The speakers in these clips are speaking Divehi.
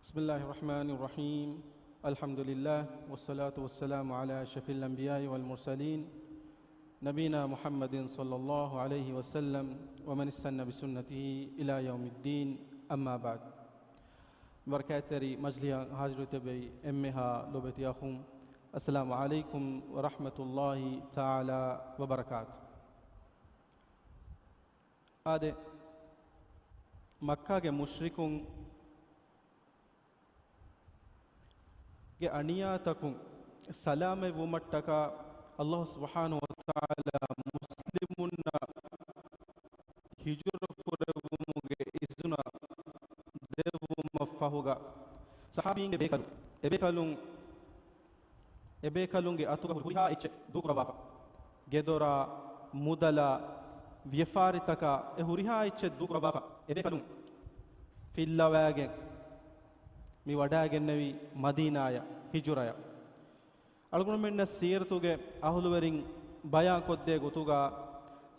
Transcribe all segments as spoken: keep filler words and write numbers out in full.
بسم الله الرحمن الرحيم. الحمد لله، والصلاة والسلام على أشرف الأنبياء والمرسلين، نبينا محمد صلى الله عليه وسلم، ومن استن بسنته إلى يوم الدين، أما بعد. ވަރަކަތްތެރި މަޖްލިހަށް ހާޒިރުތެބެވި އެންމެހާ ލޯބިވެތި އަޚުން، السلام عليكم ورحمة الله تعالى وبركاته. އާދެ، މައްކާގެ މުޝްރިކުން ގެ އަނިޔާތަކުން ސަލާމަތް ވުމަށްޓަކާ، ﷲ ސުބްޙާނަހޫ ވަތަޢާލާ މުސްލިމުންނަށް ހިޖުރަ ކުރެއްވުމުގެ އިޒުނަ ދެއްވުމަށް ފަހުގަ، ޞަޙާބީންގެ ބޭކަލުން، އެބޭކަލުން، އެބޭކަލުންގެ އަތުގަ ހުރިހާ އެއްޗެއް ދޫކުރައްވާފަ. ގެދޮރާ، މުދަލާ، ވިޔަފާރިތަކާ، އެ ހުރިހާ އެއްޗެއް ދޫކުރައްވާފަ. އެބޭކަލުން ފިއްލަވައިގެން މި ވަޑައިގެންނެވީ މަދީނާޔަށް، ހިޖުރަޔަށް. އަޅުގަނޑުމެންނަށް ސީރަތުގެ އަހުލުވެރިން ބަޔާންކޮށްދޭ ގޮތުގަ،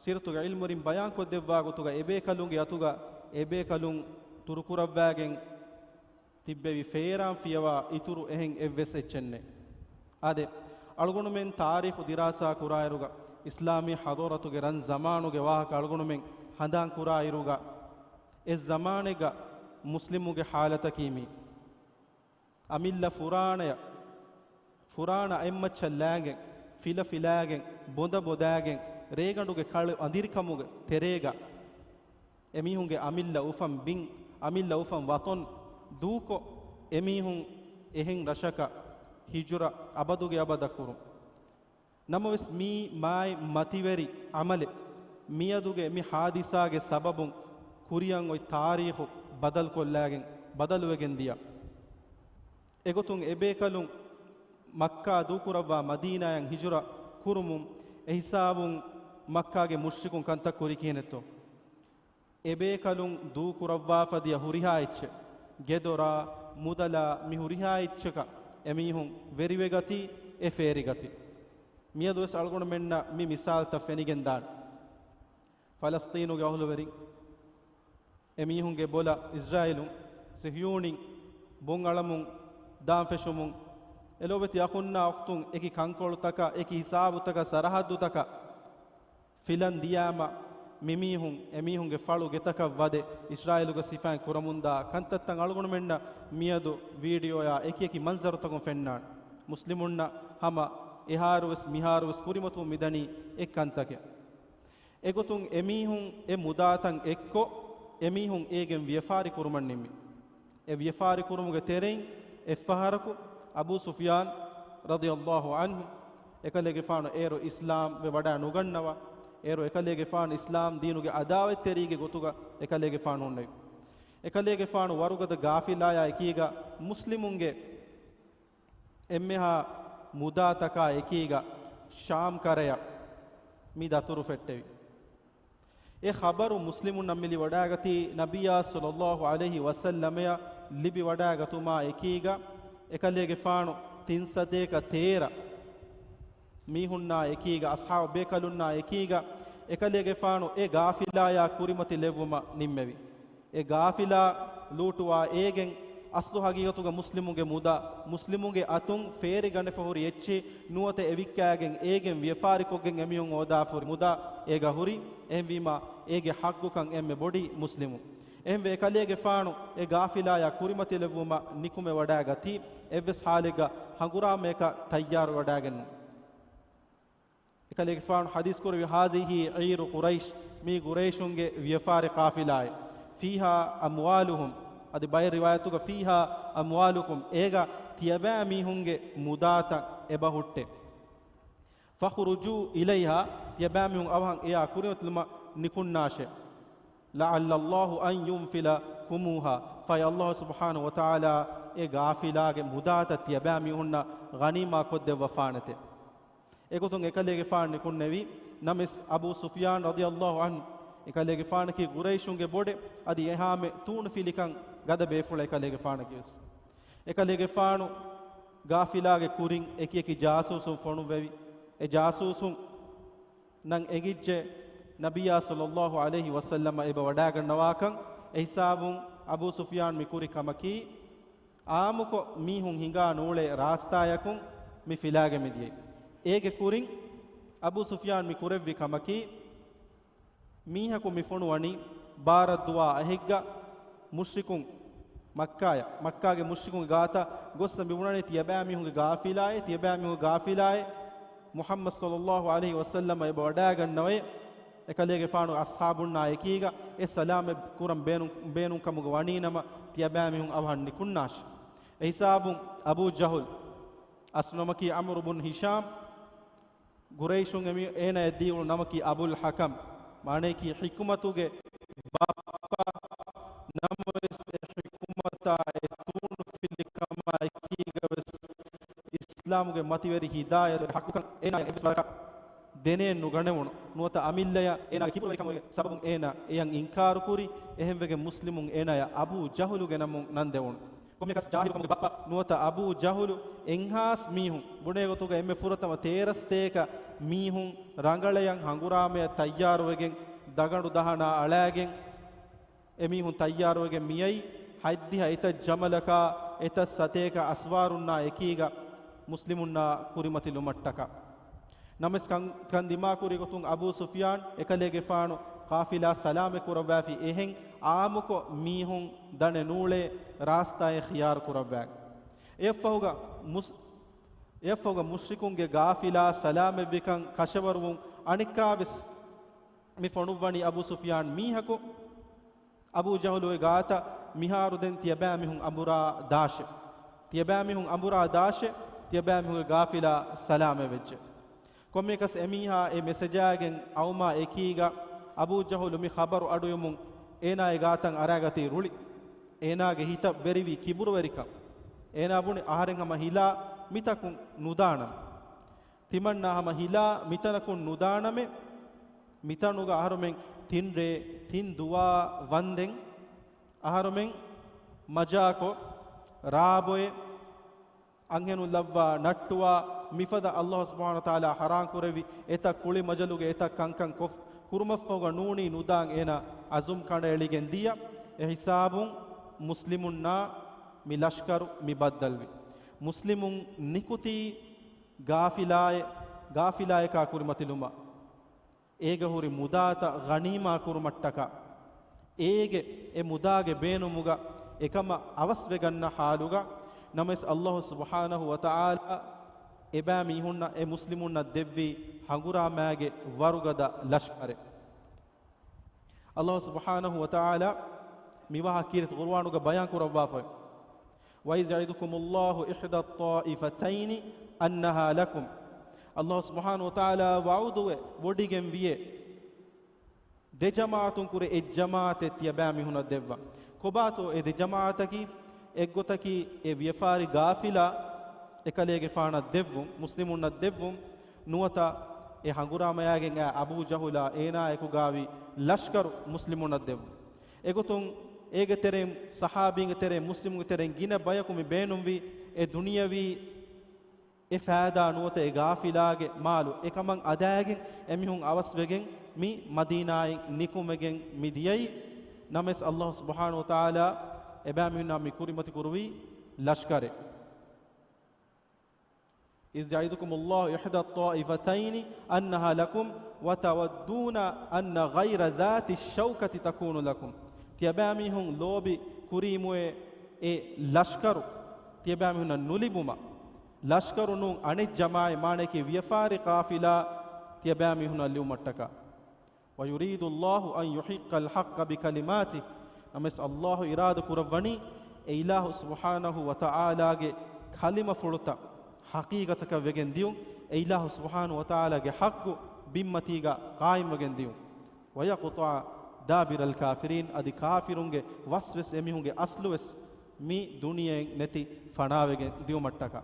ސީރަތުގެ ޢިލްމުވެރިން ބަޔާންކޮށްދެއްވާ ގޮތުގަ، އެބޭކަލުންގެ އަތުގަ އެބޭކަލުން ދޫކުރައްވައިގެން ތިއްބެވި ފޭރާން ފިޔަވާ އިތުރު އެހެން އެއްވެސް އެއްޗެއް ނެތް. އާދެ، އަޅުގަނޑުމެން ތާރީޚު ދިރާސާ ކުރާއިރުގަ، އިސްލާމީ ޙަޟާރަތުގެ ރަން ޒަމާނުގެ ވާހަކަ އަޅުގަނޑުމެން ހަނދާން ކުރާއިރުގަ، އެ ޒަމާނެއްގަ މުސްލިމުގެ ޙާލަތަކީ މީ. އަމިއްލަ ފުރާނަޔަށް، ފުރާނަ އެއްމައްޗަށް ލާގެން، ފިލަ ފިލާގެން، ބޮނދަ ބޮދާގެން، ރޭގަނޑުގެ ކަޅު އަނދިރިކަމުގެ ތެރޭގަ، އެމީހުންގެ އަމިއްލަ އުފަން ބިން، އަމިއްލަ އުފަން ވަތަން ދޫކޮށް، އެމީހުން އެހެން ރަށަކަށް ހިޖުރަ އަބަދުގެ އަބަދަށް ކުރުން. ނަމަވެސް މީ މާތް މަތިވެރި ޢަމަލެއް. މިއަދުގެ މި ޙާދިސާގެ ސަބަބުން ކުރިއަށް އޮތް ތާރީޚު ބަދަލުކޮށްލާގެން، ބަދަލުވެގެން ދިޔަ. އެގޮތުން އެބޭކަލުން މައްކާ ދޫކުރައްވާ މަދީނާޔަށް ހިޖުރަ ކުރުމުން އެހިސާބުން މައްކާގެ މުޝްރިކުން ކަންތައް ކުރީ ކިހިނެއްތޯ؟ އެބޭކަލުން ދޫކުރައްވާފަ ދިޔަ ހުރިހާ އެއްޗެއް، ގެދޮރާ، މުދަލާ، މި ހުރިހާ އެއްޗަކަށް އެމީހުން ވެރިވެގަތީ، އެ ފޭރިގަތީ. މިއަދުވެސް އަޅުގަނޑުމެންނަށް މި މިސާލުތައް ފެނިގެންދާނެ. ފަލަސްޠީނުގެ އަހުލުވެރިން، އެމީހުންގެ ބޮލަށް އިސްރާއީލުން، ޞިހްޔޫނީން ބޮން އަޅަމުން ދާން ފެށުމުން، އެ ލޯބިވެތި އަޚުންނާ އުޚްތުން، އެކި ކަންކޮޅުތަކަށް، އެކި ހިސާބުތަކަށް، ސަރަހައްދުތަކަށް ފިލަން ދިޔާމަ، މިމީހުން އެމީހުންގެ ފަޅު ގެތަކަށް ވަދެ، އިސްރާއީލުގެ ސިފައިން ކުރަމުންދާ ކަންތައްތައް އަޅުގަނޑުމެންނަށް މިއަދު ވީޑިއޯއާ އެކިއެކި މަންޒަރުތަކުން ފެންނާނެ. މުސްލިމުންނަށް ހަމަ އެހާރުވެސް މިހާރުވެސް ކުރިމަތިވުން މިދަނީ އެއްކަންތަކެއް. އެގޮތުން އެމީހުން އެ މުދާތައް އެއްކޮށް، އެމީހުން އޭގެން ވިޔަފާރި ކުރުމަށް ނިންމި. އެ ވިޔަފާރި ކުރުމުގެ ތެރެއިން އެއްފަހަރަކު އަބޫ ސުފްޔާން ރަޟިޔަﷲ ޢަންހު، އެކަލޭގެފާނު އޭރު އިސްލާމް ވެ ވަޑައި ނުގަންނަވާ، އޭރު އެކަލޭގެފާނު އިސްލާމް ދީނުގެ އަދާވަތްތެރީގެ ގޮތުގަ އެކަލޭގެފާނު ހުންނެވި. އެކަލޭގެފާނު ވަރުގަދަ ގާފިލާޔާ އެކީގަ މުސްލިމުންގެ އެންމެހާ މުދާތަކާ އެކީގަ ޝާމް ކަރަޔަށް މި ދަތުރު ފެއްޓެވި. އެ ޚަބަރު މުސްލިމުންނަށް މި ލިބިވަޑައިގަތީ، ނަބިއްޔާ ޞައްލައްލާހު ޢަލައިހި ވަސައްލަމަޔަށް ލިބިވަޑައިގަތުމާ އެކީގަ، އެކަލޭގެފާނު ތިން ސަތޭކަ ތޭރަ މީހުންނާ އެކީގަ، އަޞްޙާބު ބޭކަލުންނާ އެކީގަ، އެކަލޭގެފާނު އެ ގާފިލާޔާ ކުރިމަތިލެއްވުމަށް ނިންމެވި. އެ ގާފިލާ ލޫޓުވާ އޭގެން އަސްލު ހަގީގަތުގަ މުސްލިމުންގެ މުދާ، މުސްލިމުންގެ އަތުން ފޭރިގަނެފަ ހުރި އެއްޗެއް ނުވަތަ އެ ވިއްކާގެން އޭގެން ވިޔަފާރިކޮށްގެން އެމީހުން ހޯދާފަ ހުރި މުދާ އޭގަ ހުރި. އެހެންވީމާ، އޭގެ ޙައްޤުކަން އެންމެ ބޮޑީ މުސްލިމުން. އެހެންވެ، އެކަލޭގެފާނު އެ ގާފިލާޔާ ކުރިމަތިލެއްވުމަށް ނިކުމެވަޑައިގަތީ، އެއްވެސް ޙާލެއްގަ ހަނގުރާމަޔަކަށް ތައްޔާރުވެވަޑައިގެންނު. އެކަލޭގެފާނު ޙަދީޘް ކުރެއްވި، هذه عير قريش، މީ ޤުރައިޝުންގެ ވިޔަފާރި ޤާފިލާއެއް. فيها أموالهم، އަދި ބައެއް ރިވާޔަތުގަ فيها أموالكم، އޭގަ ތިޔަބައިމީހުންގެ މުދާތައް އެބަ ހުއްޓޭ. فاخرجوا إليها، ތިޔަބައިމީހުން އަވަހަށް އެޔާ ކުރިމަތިލުމަށް ނިކުންނާށޭ. لعل الله أن ينفلكموها، ފަހެ ﷲ ސުބްޙާނަހޫ ވަތަޢާލާ އެ ގާފިލާގެ މުދާތައް ތިޔަބައިމީހުންނަށް ޣަނީމާ ކޮށްދެއްވަފާނެތެ. އެގޮތުން އެކަލޭގެފާނު ނިކުންނެވި. ނަމަވެސް އަބޫ ސުފްޔާން ރަޟިޔަﷲ ޢަންހު އެކަލޭގެފާނަކީ ޤުރައިޝުންގެ ބޮޑެއް، އަދި އެހާމެ ތޫނުފިލިކަން ގަދަ ބޭފުޅެއް އެކަލޭގެފާނަކީވެސް. އެކަލޭގެފާނު ގާފިލާގެ ކުރިން އެކި އެކި ޖާސޫސުން ފޮނުއްވެވި. އެ ޖާސޫސުންނަށް އެނގިއްޖެ ނަބިއްޔާ ޞައްލައްލާހު ޢަލައިހި ވަސައްލަމަ އެބަ ވަޑައިގަންނަވާކަން. އެހިސާބުން އަބޫ ސުފްޔާން މި ކުރި ކަމަކީ، އާއްމުކޮށް މީހުން ހިނގާ ނޫޅޭ ރާސްތާޔަކުން މި ފިލާގެން މިދިޔައީ. އޭގެ ކުރިން އަބޫ ސުފްޔާން މި ކުރެއްވި ކަމަކީ، މީހަކު މި ފޮނުވަނީ ބާރަށް ދުވާ އަހެއްގަ މުޝްރިކުން މައްކާޔަށް، މައްކާގެ މުޝްރިކުންގެ ގާތަށް ގޮއްސަ މި ބުނަނީ ތިޔަބައިމީހުންގެ ގާފިލާއޭ، ތިޔަބައިމީހުންގެ ގާފިލާއޭ، މުޙައްމަދު ޞައްލައްލާހު ޢަލައިހި ވަސައްލަމަ އެބަ ވަޑައިގަންނަވައޭ، އެކަލޭގެފާނު އަޞްޙާބުންނާ އެކީގަ އެ ސަލާމަތް ކުރަން ބޭނުން، ބޭނުން ކަމުގަ ވަނީނަމަ، ތިޔަބައިމީހުން އަވަހަށް ނިކުންނާށި. އެހިސާބުން އަބޫ ޖަހުލް، އަސްލު ނަމަކީ ޢަމްރު ބުން ހިޝާމް، ގުރައިޝުން އެމި-، އޭނާޔަށް ދީ އުޅުނު ނަމަކީ އަބުލް ޙަކަމް، މާނަޔަކީ ޙިކުމަތުގެ ބައްޕަ. ނަމަވެސް އެ ޙިކުމަތާ އެ ތޫނުފިލިކަމާ އެކީގަވެސް އިސްލާމުގެ މަތިވެރި ހިދާޔަތު ޙައްޤުކަން އޭނާޔަށް އެއްވެސް ވަރަކަށް ދެނޭން ނުގަނެވުނު. ނުވަތަ އަމިއްލަޔަށް އޭނާގެ ކިބުރުވެރިކަމުގެ ސަބަބުން އޭނާ އެޔަށް އިންކާރުކުރި. އެހެންވެގެން މުސްލިމުން އޭނާޔަށް އަބޫ ޖަހުލުގެ ނަމުން ނަން ދެވުނު. ކޮންމެއަކަސް ޖާހިލުކަމުގެ ބައްޕަ ނުވަތަ އަބޫ ޖަހުލު އެންހާސް މީހުން ބުނޭގޮތުގަ އެންމެ ފުރަތަމަ ތޭރަސް ތޭކަ މީހުން ރަނގަޅަޔަށް ހަނގުރާމަޔަށް ތައްޔާރުވެގެން ދަގަނޑު ދަހަނާ އަޅައިގެން އެމީހުން ތައްޔާރުވެގެން މިއައީ ހަތްދިހަ އެތައް ޖަމަލަކާ އެތައް ސަތޭކަ އަސްވާރުންނާ އެކީގަ މުސްލިމުންނާ ކުރިމަތިލުމަށްޓަކާ. ނަމަވެސް ކަން، ކަން ދިމާކުރި ގޮތުން އަބޫ ސުފްޔާން އެކަލޭގެފާނު ޤާފިލާ ސަލާމަތް ކުރައްވާފި އެހެން އާއްމުކޮށް މީހުން ދަނެ ނޫޅޭ ރާސްތާއެއް ޚިޔާރު ކުރައްވާ. އެއަށްފަހުގަ މުސް-، އެއަށްފަހުގަ މުޝްރިކުންގެ ޤާފިލާ ސަލާމަތްވިކަން ކަށަވަރުވުން އަނެއްކާވެސް މި ފޮނުއްވަނީ އަބޫ ސުފްޔާން މީހަކު. އަބޫ ޖަހުލުގެ ގާތަށް މިހާރު ދެން ތިޔަބައިމީހުން އަނބުރާ ދާށޭ. ތިޔަބައިމީހުން އަނބުރާ ދާށޭ. ތިޔަބައިމީހުންގެ ޤާފިލާ ސަލާމަތްވެއްޖެ. ކޮންމެއަކަސް އެމީހާ އެ މެސެޖާގެން އައުމާ އެކީގަ އަބޫ ޖަހުލު މި ޚަބަރު އަޑުއިވުމުން އޭނާގެ ގާތަށް އަރާގަތީ ރުޅި. އޭނާގެ ހިތަށް ވެރިވީ ކިބުރުވެރިކަން. އޭނާ ބުނި އަހަރެން ހަމަ ހިލާ މިތަކުން ނުދާނަން. ތިމަންނާ ހަމަ ހިލާ މިތަނަކުން ނުދާނަމޭ، މިތަނުގަ އަހަރުމެން ތިން ރޭ ތިން ދުވާ ވަންދެން، އަހަރުމެން މަޖާކޮށް، ރާބޮއެ، އަންހެނުން ލައްވާ ނައްޓުވާ، މިފަދަ ﷲ ސުބްޙާނަހޫ ވަތަޢާލާ ޙަރާން ކުރެއްވި އެތައް ކުޅި މަޖަލުގެ އެތައް ކަންކަން ކޮށް، ކުރުމަށްފަހުގަ ނޫނީ ނުދާން އޭނާ އަޒުމް ކަނޑައެޅިގެން ދިޔަ. އެ ހިސާބުން މުސްލިމުންނާ މި ލަޝްކަރު މި ބައްދަލުވި. މުސްލިމުން ނިކުތީ ގާފިލާއެ-، ގާފިލާއެކާ ކުރިމަތިލުމަށް، އޭގަ ހުރި މުދާތައް ޣަނީމާ ކުރުމަށްޓަކާ، އޭގެ އެ މުދާގެ ބޭނުމުގަ އެކަމަށް އަވަސްވެގަންނަ ޙާލުގަ، ނަމަވެސް ﷲ ސުބްޙާނަހޫ ވަތަޢާލާ އެބައިމީހުންނަށް އެ މުސްލިމުންނަށް ދެއްވީ ހަނގުރާމައިގެ ވަރުގަދަ ލަޝްކަރެއް. ﷲ ސުބްޙާނަހޫ ވަތަޢާލާ މިވާހަކަ ކީރިތި ޤުރުއާނުގަ ބަޔާން ކުރައްވާފައި. وَإِذْ يَعِدُكُمُ اللَّهُ إِحْدَى الطَّائِفَتَيْنِ أَنَّهَا لَكُمْ. ﷲ ސުބްޙާނަހޫ ވަތަޢާލާ ވަޢުދުވެ ވޮޑިގެން ވިޔޭ، ދެ ޖަމާޢަތުން ކުރެ އެއް ޖަމާޢަތެއް ތިޔަބައިމީހުނަށް ދެއްވާ. ކޮބާތޯ އެ ދެ ޖަމާޢަތަކީ؟ އެއްގޮތަކީ އެ ވިޔަފާރި ގާފިލާ އެކަލޭގެފާނަށް ދެއްވުން، މުސްލިމުންނަށް ދެއްވުން، ނުވަތަ އެ ހަނގުރާމަޔާގެން އައި އަބޫ ޖަހުލާ އޭނާއެކުގާވި ލަޝްކަރު މުސްލިމުންނަށް ދެއްވުން. އެގޮތުން އޭގެ ތެރެއިން، ޞަޙާބީންގެ ތެރެއިން، މުސްލިމުންގެ ތެރެއިން ގިނަ ބަޔަކު މި ބޭނުންވީ އެ ދުނިޔަވީ އެ ފައިދާ ނުވަތަ އެ ގާފިލާގެ މާލު އެކަމަށް އަދާގެން އެމީހުން އަވަސްވެގެން މި މަދީނާއިން ނިކުމެގެން މި ދިޔައީ. ނަމަވެސް ﷲ ސުބްޙާނަހޫ ވަތަޢާލާ އެބައިމީހުންނާ މި ކުރިމަތި ކުރުވީ ލަޝްކަރެއް. إِذْ يَعِدُكُمُ اللَّهُ إِحْدَى الطَّائِفَتَيْنِ أَنَّهَا لَكُمْ وَتَوَدُّونَ أَنَّ غَيْرَ ذَاتِ الشَّوْكَةِ تَكُونُ لَكُمْ. ތިޔަބައިމީހުން ލޯބި ކުރީމުއޭ އެ ލަޝްކަރު ތިޔަބައިމީހުންނަށް ނުލިބުމަށް، ލަޝްކަރު ނޫން އަނެއް ޖަމާޢަތެއް، މާނަޔަކީ ވިޔަފާރި ޤާފިލާ ތިޔަބައިމީހުންނަށް ލިބުމަށްޓަކާ. وَيُرِيدُ اللَّهُ أَنْ يُحِقَّ الْحَقَّ بِكَلِمَاتِهِ. ނަމަވެސް ﷲ އިރާދަ ކުރައްވަނީ އެ އިލާހު ސުބްޙާނަހޫ ވަތަޢާލާގެ ކަލިމަފުޅުތައް ޙަޤީޤަތަކަށް ވެގެން ދިޔުން، އެ އިލާހު ސުބްޙާނަހޫ ވަތަޢާލާގެ ޙައްޤު ބިންމަތީގަ ޤާއިމްވެގެން ދިޔުން. وَيَقْطَعَ دَابِرَ الْكَافِرِينَ، އަދި ކާފިރުންގެ ވަސްވެސް އެމީހުންގެ އަސްލުވެސް މި ދުނިޔެއިން ނެތި ފަނާވެގެން ދިޔުމަށްޓަކާ.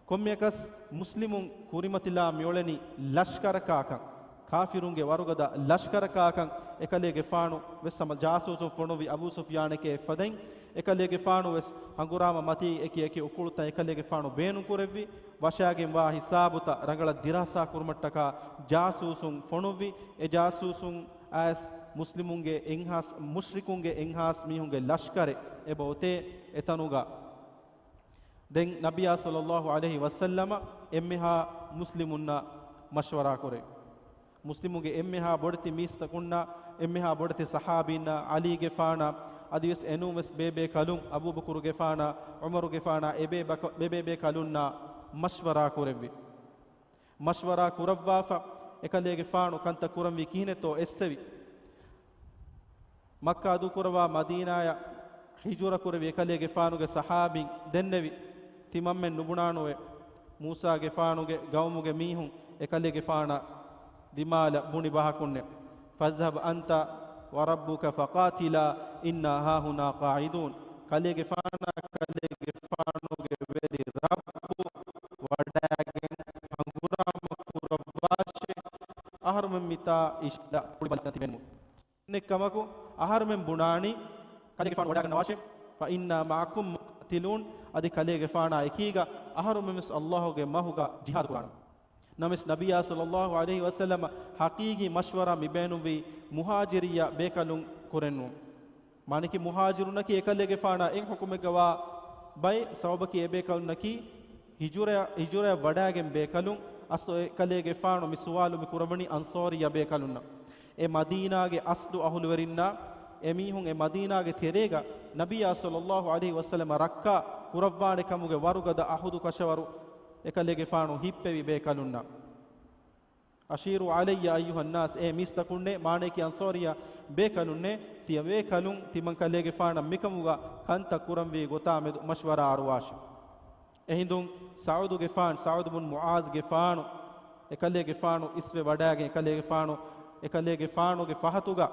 ކޮންމެއަކަސް މުސްލިމުން ކުރިމަތިލާ މިއުޅެނީ ލަޝްކަރަކާކަން، ކާފިރުންގެ ވަރުގަދަ ލަޝްކަރަކާކަން އެކަލޭގެފާނު ވެސް ހަމަ ޖާސޫސުން ފޮނުއްވި އަބޫ ސުފްޔާނެކޭ އެއްފަދައިން، އެކަލޭގެފާނު ވެސް ހަނގުރާމަ މަތީ އެކި އެކި އުކުޅުތައް އެކަލޭގެފާނު ބޭނުންކުރެއްވި، ވަށާގެންވާ ހިސާބުތައް ރަނގަޅަށް ދިރާސާ ކުރުމަށްޓަކާ ޖާސޫސުން ފޮނުއްވި. އެ ޖާސޫސުން އައިސް މުސްލިމުންގެ އެއްހާސް، މުޝްރިކުންގެ އެއްހާސް މީހުންގެ ލަޝްކަރެއް އެބަ އޮތޭ އެތަނުގަ ދެން ނަބިޔާ ޞައްލައްލާހު ޢަލައިހި ވަސައްލަމަ އެންމެހާ މުސްލިމުންނާ މަޝްވަރާ ކުރޭ. މުސްލިމުންގެ އެންމެހާ ބޮޑެތި މީސްތަކުންނާ، އެންމެހާ ބޮޑެތި ޞަޙާބީންނާ، ޢަލީގެފާނާ، އަދިވެސް އެނޫންވެސް ބޭބޭ ކަލުން، އަބޫބަކުރުގެފާނާ، ޢުމަރުގެފާނާ، އެބޭ ބަކަ-، އެބޭބޭ ކަލުންނާ މަޝްވަރާ ކުރެއްވި. މަޝްވަރާ ކުރައްވާފަ، އެކަލޭގެފާނު ކަންތައް ކުރަންވީ ކިހިނެއްތޯ އެއްސެވި. މައްކާ ދޫކުރަވާ މަދީނާޔަށް ހިޖުރަ ކުރެވި އެކަލޭގެފާނުގެ ޞަޙާބީން ދެންނެވި، ތިމަންމެން ނުބުނާނުވޭ. މޫސާގެފާނުގެ ގައުމުގެ މީހުން އެކަލޭގެފާނަށް ދިމާލަށް ބުނި ބަހަކުންނޭ. فاذهب أنت وربك فقاتلا إنا هاهنا قاعدون. ކަލޭގެފާނާ ކަލޭގެފާނުގެ ވެރި ރައްބު ވަޑައިގެން ހަނގުރާމަ ކުރައްވާށޭ. އަހަރުމެން މިތާ އިޝްލަ ކުޅިބަލިތަން ތިބެންމު. އެކަމަކު، އަހަރުމެން ބުނާނީ، ކަލޭގެފާނު ވަޑައިގަންނަވާށޭ. فإنا معكم مقاتلون. އަދި ކަލޭގެފާނާ އެކީގަ އަހަރުމެންވެސް ﷲ ގެ މަހުގަ ޖިހާދު ކުރާނަން. ނަމަވެސް، ނަބިއްޔާ ޞައްލައްލާހު ޢަލައިހި ވަސައްލަމަ ޙަޤީޤީ މަޝްވަރާ މި ބޭނުންވީ މުހާޖިރިއްޔާ ބޭކަލުން ކުރެއްނު. މާނައަކީ، މުހާޖިރުންނަކީ އެކަލޭގެފާނާ އެއް ޙުކުމެއްގަ ވާ ބައެއް. ސަބަބަކީ އެބޭކަލުންނަކީ ހިޖުރަޔަށް، ހިޖުރަޔަށް ވަޑައިގެން ބޭކަލުން. އަސްލު އެކަލޭގެފާނު މި ސުވާލު މި ކުރައްވަނީ އަންޞާރިއްޔާ ބޭކަލުންނަށް. އެ މަދީނާގެ އަސްލު އަހުލުވެރިންނާ އެމީހުން އެ މަދީނާގެ ތެރޭގަ ނަބިއްޔާ ޞައްލައްލާހު ޢަލައިހި ވަސައްލަމަ ރައްކާ ކުރައްވާނެ ކަމުގެ ވަރުގަދަ އަހުދު ކަށަވަރު އެކަލޭގެފާނު ހިއްޕެވި ބޭކަލުންނަށް. أشيروا علي أيها الناس، އޭ މީސްތަކުންނޭ، މާނައަކީ އަންޞާރިއްޔާ ބޭކަލުންނޭ، ތިޔަބޭކަލުން ތިމަން ކަލޭގެފާނަށް މިކަމުގަ ކަންތައް ކުރަންވީ ގޮތާމެދު މަޝްވަރާ އަރުވާށި. އެހިނދުން ސަޢުދުގެފާނު، ސަޢުދު ބުން މުޢާޛުގެފާނު، އެކަލޭގެފާނު އިސްވެ ވަޑައިގެން އެކަލޭގެފާނު، އެކަލޭގެފާނުގެ ފަހަތުގަ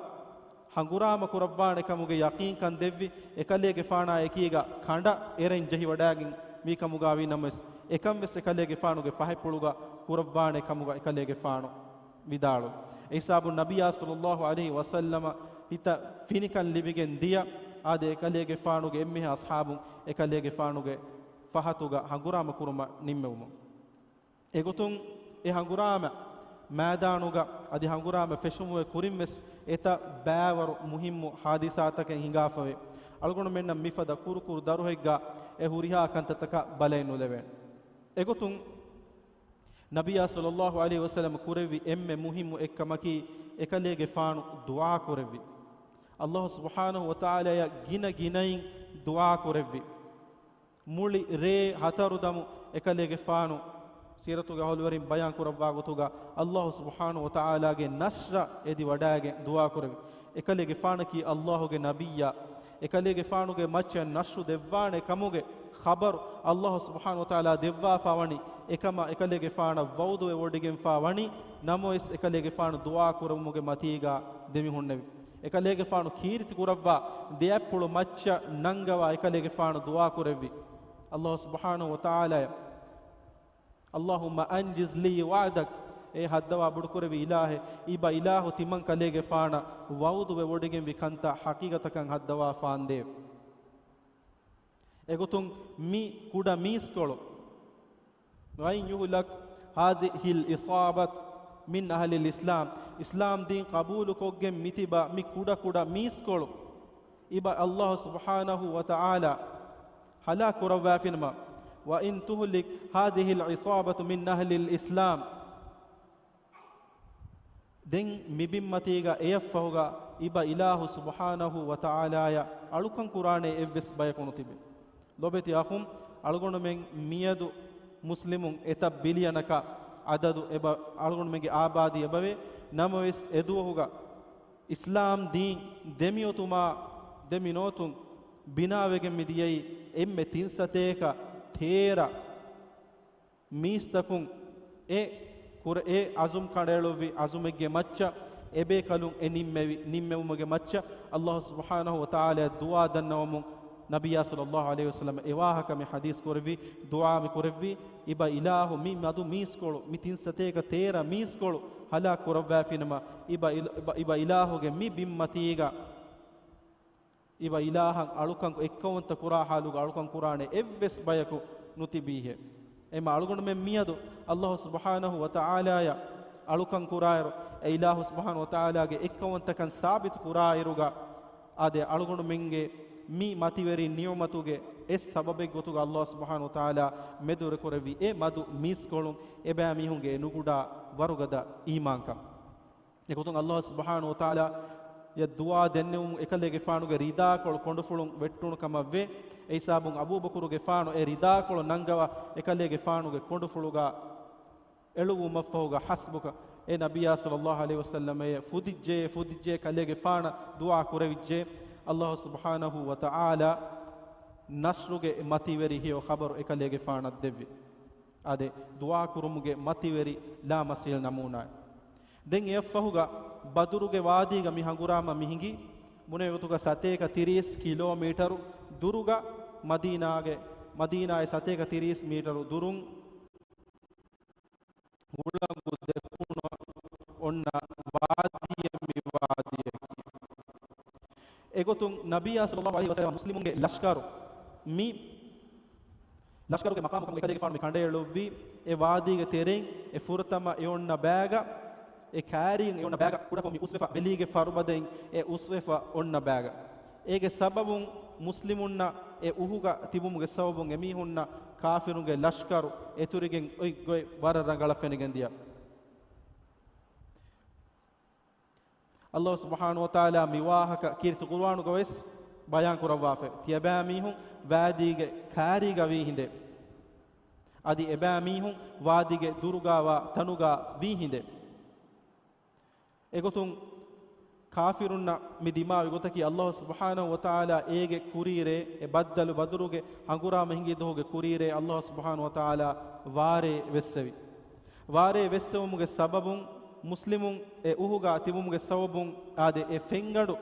ހަނގުރާމަ ކުރައްވާނެ ކަމުގެ ޔަޤީންކަން ދެއްވި، އެކަލޭގެފާނާ އެކީގަ ކަނޑަށް އެރެން ޖެހިވަޑައިގެން ވީ ކަމުގަ ވީ ނަމަވެސް، އެކަންވެސް އެކަލޭގެފާނުގެ ފަހަތްޕުޅުގަ ކުރައްވާނެ ކަމުގަ އެކަލޭގެފާނު ވިދާޅުވި. އެހިސާބުން ނަބިއްޔާ ޞައްލައްލާހު ޢަލައިހި ވަސައްލަމަ ހިތަށް ފިނިކަން ލިބިގެން ދިޔަ، އާދެ، އެކަލޭގެފާނުގެ އެންމެހާ އަޞްޙާބުން އެކަލޭގެފާނުގެ ފަހަތުގަ ހަނގުރާމަ ކުރުމަށް ނިންމެވުމުން. އެގޮތުން އެ ހަނގުރާމަ މައިދާނުގަ އަދި ހަނގުރާމަ ފެށުމުގެ ކުރިންވެސް އެތައް ބައިވަރު މުހިއްމު ޙާދިސާތަކެއް ހިނގާފަވޭ. އަޅުގަނޑުމެންނަށް މިފަދަ ކުރުކުރު ދަރުހެއްގަ އެ ހުރިހާ ކަންތައްތަކަށް ބަލައެއް ނުލެވޭނެ. އެގޮތުން ނަބިއްޔާ ޞައްލައްލާހު ޢަލައިހި ވަސައްލަމަ ކުރެއްވި އެންމެ މުހިއްމު އެއްކަމަކީ، އެކަލޭގެފާނު ދުޢާ ކުރެއްވި. ﷲ ސުބްޙާނަހު ވަތަޢާލާއަށް ގިނަ ގިނައިން ދުޢާ ކުރެއްވި. މުޅި ރޭ ހަތަރު ދަމު އެކަލޭގެފާނު، ސީރަތުގެ އަހުލުވެރިން ބަޔާން ކުރައްވާ ގޮތުގަ، ﷲ ސުބްޙާނަހު ވަތަޢާލާގެ ނަޞްރަށް އެދި ވަޑައިގެން ދުޢާ ކުރެވި. އެކަލޭގެފާނަކީ ﷲ ގެ ނަބިއްޔާ. އެކަލޭގެފާނުގެ މައްޗަށް ނަޞްރު ދެއްވާނެ ކަމުގެ ޚަބަރު ﷲ ސުބްޙާނަހު ވަތަޢާލާ ދެއްވާފަ ވަނީ، އެކަމަށް އެކަލޭގެފާނަށް ވަޢުދުވެވޮޑިގެންފަ ވަނީ، ނަމަވެސް އެކަލޭގެފާނު ދުޢާ ކުރެވުމުގެ މަތީގަ ދެމިހުންނެވި. އެކަލޭގެފާނު ކީރިތި ކުރައްވާ ދެއަތްޕުޅު މައްޗަށް ނަންގަވާ އެކަލޭގެފާނު ދުޢާ ކުރެއްވި. ﷲ ސުބްޙާނަހު ވަތަޢާލާއަށް، اللهم أنجز لي وعدك، އޭ ހައްދަވާ ބޮޑުކުރެއްވި އިލާހެއް، އިބަ އިލާހު ތިމަން ކަލޭގެފާނަށް ވަޢުދުވެވޮޑިގެންވި ކަންތައް ޙަޤީޤަތަކަށް ހައްދަވާފާނދޭ. އެގޮތުން މި ކުޑަ މީސްކޮޅު، وإن يهلك هذه العصابة من أهل الإسلام، އިސްލާމް ދީން ޤަބޫލުކޮށްގެން މިތިބަ މި ކުޑަކުޑަ މީސްކޮޅު، އިބަ ﷲ ސުބްޙާނަހު ވަތަޢާލާ ހަލާކު ކުރައްވާފިނަމަ، وإن تهلك هذه العصابة من أهل الإسلام، ދެން މި ބިންމަތީގަ އެޔަށްފަހުގަ އިބަ އިލާހު ސުބްޙާނަހު ވަތަޢާލާއަށް އަޅުކަން ކުރާނެ އެއްވެސް ބަޔަކު ނުތިބޭ. ލޯބިވެތި އަޚުން، އަޅުގަނޑުމެން މިއަދު މުސްލިމުން އެތައް ބިލިއަނަކަށް އަދަދު އެބަ، އަޅުގަނޑުމެންގެ އާބާދީ އެބަވޭ. ނަމަވެސް، އެދުވަހުގަ އިސްލާމް ދީން ދެމިއޮތުމާ، ދެމިނޯތުން ބިނާވެގެން މިދިޔައީ އެންމެ ތިން ސަތޭކަ ތޭރަ މީސްތަކުން އެ ކުރ-، އެ އަޒުމް ކަނޑައެޅުއްވި އަޒުމެއްގެ މައްޗަށް، އެބޭކަލުން އެ ނިންމެވި، ނިންމެވުމުގެ މައްޗަށް ﷲ ސުބްޙާނަހު ވަތަޢާލާއަށް ދުޢާ ދަންނަވަމުން ނަބިއްޔާ ޞައްލައްލާހު ޢަލައިހި ވަސައްލަމަ އެ ވާހަކަ މި ޙަދީޘް ކުރެއްވި، ދުޢާ މި ކުރެއްވި، އިބަ އިލާހު މި މަދު މީސްކޮޅު، މި ތިން ސަތޭކަ ތޭރަ މީސްކޮޅު ހަލާކު ކުރައްވާފިނަމަ، އިބަ އިލް-، އިބަ، އިބަ އިލާހުގެ މި ބިންމަތީގަ އިބަ އިލާހަށް އަޅުކަން އެއްކައުވަންތަ ކުރާ ޙާލުގަ އަޅުކަން ކުރާނެ އެއްވެސް ބަޔަކު ނުތިބީހޭ. އެމަ އަޅުގަނޑުމެން މިއަދު ﷲ ސުބްޙާނަހު ވަތަޢާލާއަށް އަޅުކަން ކުރާއިރު، އެ އިލާހު ސުބްޙާނަހު ވަތަޢާލާގެ އެއްކައުވަންތަކަން ސާބިތު ކުރާއިރުގަ، އާދެ، އަޅުގަނޑުމެންގެ މި މަތިވެރި ނިޢުމަތުގެ އެއް ސަބަބެއް ގޮތުގަ ﷲ ސުބްޙާނަހޫ ވަތަޢާލާ މެދުވެރިކުރެއްވި އެ މަދު މީސްކޮޅުން އެބައިމީހުންގެ ނުގުޑާ ވަރުގަދަ އީމާންކަން. އެގޮތުން ﷲ ސުބްޙާނަހޫ ވަތަޢާލާ އަށް ދުޢާ ދެންނެވުމުން އެކަލޭގެފާނުގެ ރިދާކޮޅު ކޮނޑުފުޅުން ވެއްޓުނު ކަމަށްވޭ. އެހިސާބުން އަބޫބަކުރުގެފާނު އެ ރިދާކޮޅު ނަންގަވާ އެކަލޭގެފާނުގެ ކޮނޑުފުޅުގަ އެޅުއްވުމަށްފަހުގަ ޙަސްބުކަ، އޭ ނަބިއްޔާ ޞައްލައްލާހު ޢަލައިހި ވަސައްލަމައޭ، ފުދިއްޖެ، ފުދިއްޖެ، ކަލޭގެފާނަށް ދުޢާ ކުރެވިއްޖެ. ﷲ ސުބްޙާނަހޫ ވަތަޢާލާ ނަޞްރުގެ މަތިވެރި ހެޔޮ ޚަބަރު އެކަލޭގެފާނަށް ދެއްވި. އާދެ، ދުޢާ ކުރުމުގެ މަތިވެރި ލާމަސީލް ނަމޫނާއެއް. ދެން އެއަށްފަހުގަ ބަދުރުގެ ވާދީގަ މި ހަނގުރާމަ މި ހިނގީ، ބުނެވި ގޮތުގަ ސަތޭކަ ތިރީސް ކިލޯމީޓަރު ދުރުގަ މަދީނާގެ، މަދީނާއި ސަތޭކަ ތިރީސް މީޓަރު ދުރުން ހުޅަނގު ދެކުނު އޮންނަ ވާދީއެއް މި ވާދީއަކީ. އެގޮތުން ނަބިއްޔާ ޞައްލައްލާހު ޢަލައިހި ވަސައްލަމަ މުސްލިމުންގެ ލަޝްކަރު މި ލަޝްކަރުގެ މަޤާމު ކަމުގަ އެކަލޭގެފާނު މި ކަނޑައެޅުއްވީ، އެ ވާދީގެ ތެރެއިން އެ ފުރަތަމަ އެ އޮންނަ ބައިގަ، އެ ކާރީން އެ އޮންނަ ބައިގަ ކުޑަކޮށް މި އުސްވެފަ ބެލީގެ ފަރުބަދައިން އެ އުސްވެފަ އޮންނަ ބައިގަ. އޭގެ ސަބަބުން މުސްލިމުންނަށް އެ އުހުގަ ތިބުމުގެ ސަބަބުން އެމީހުންނަށް ކާފިރުންގެ ލަޝްކަރު އެތުރިގެން އޮތް ގޮތް ވަރަށް ރަނގަޅަށް ފެނިގެން ދިޔަ. ﷲ ސުބްޙާނަހޫ ވަތަޢާލާ މި ވާހަކަ ކީރިތި ޤުރުއާނުގަ ވެސް ބަޔާން ކުރައްވާފަ، ތިޔަބައިމީހުން ވާދީގެ ކާރީގަ ވީ ހިނދެއް. އަދި އެބައިމީހުން ވާދީގެ ދުރުގަވާ ތަނުގަ ވީ ހިނދެއް. އެގޮތުން ކާފިރުންނަށް މި ދިމާވި ގޮތަކީ ﷲ ސުބްޙާނަހޫ ވަތަޢާލާ އޭގެ ކުރީރޭ، އެ ބައްދަލު ބަދުރުގެ ހަނގުރާމަ ހިނގި ދުވަހުގެ ކުރީރޭ ﷲ ސުބްޙާނަހޫ ވަތަޢާލާ ވާރޭ ވެއްސެވި. ވާރޭ ވެއްސެވުމުގެ ސަބަބުން މުސްލިމުން އެ އުހުގަ ތިބުމުގެ ސަބަބުން އާދެ، އެ ފެންގަނޑު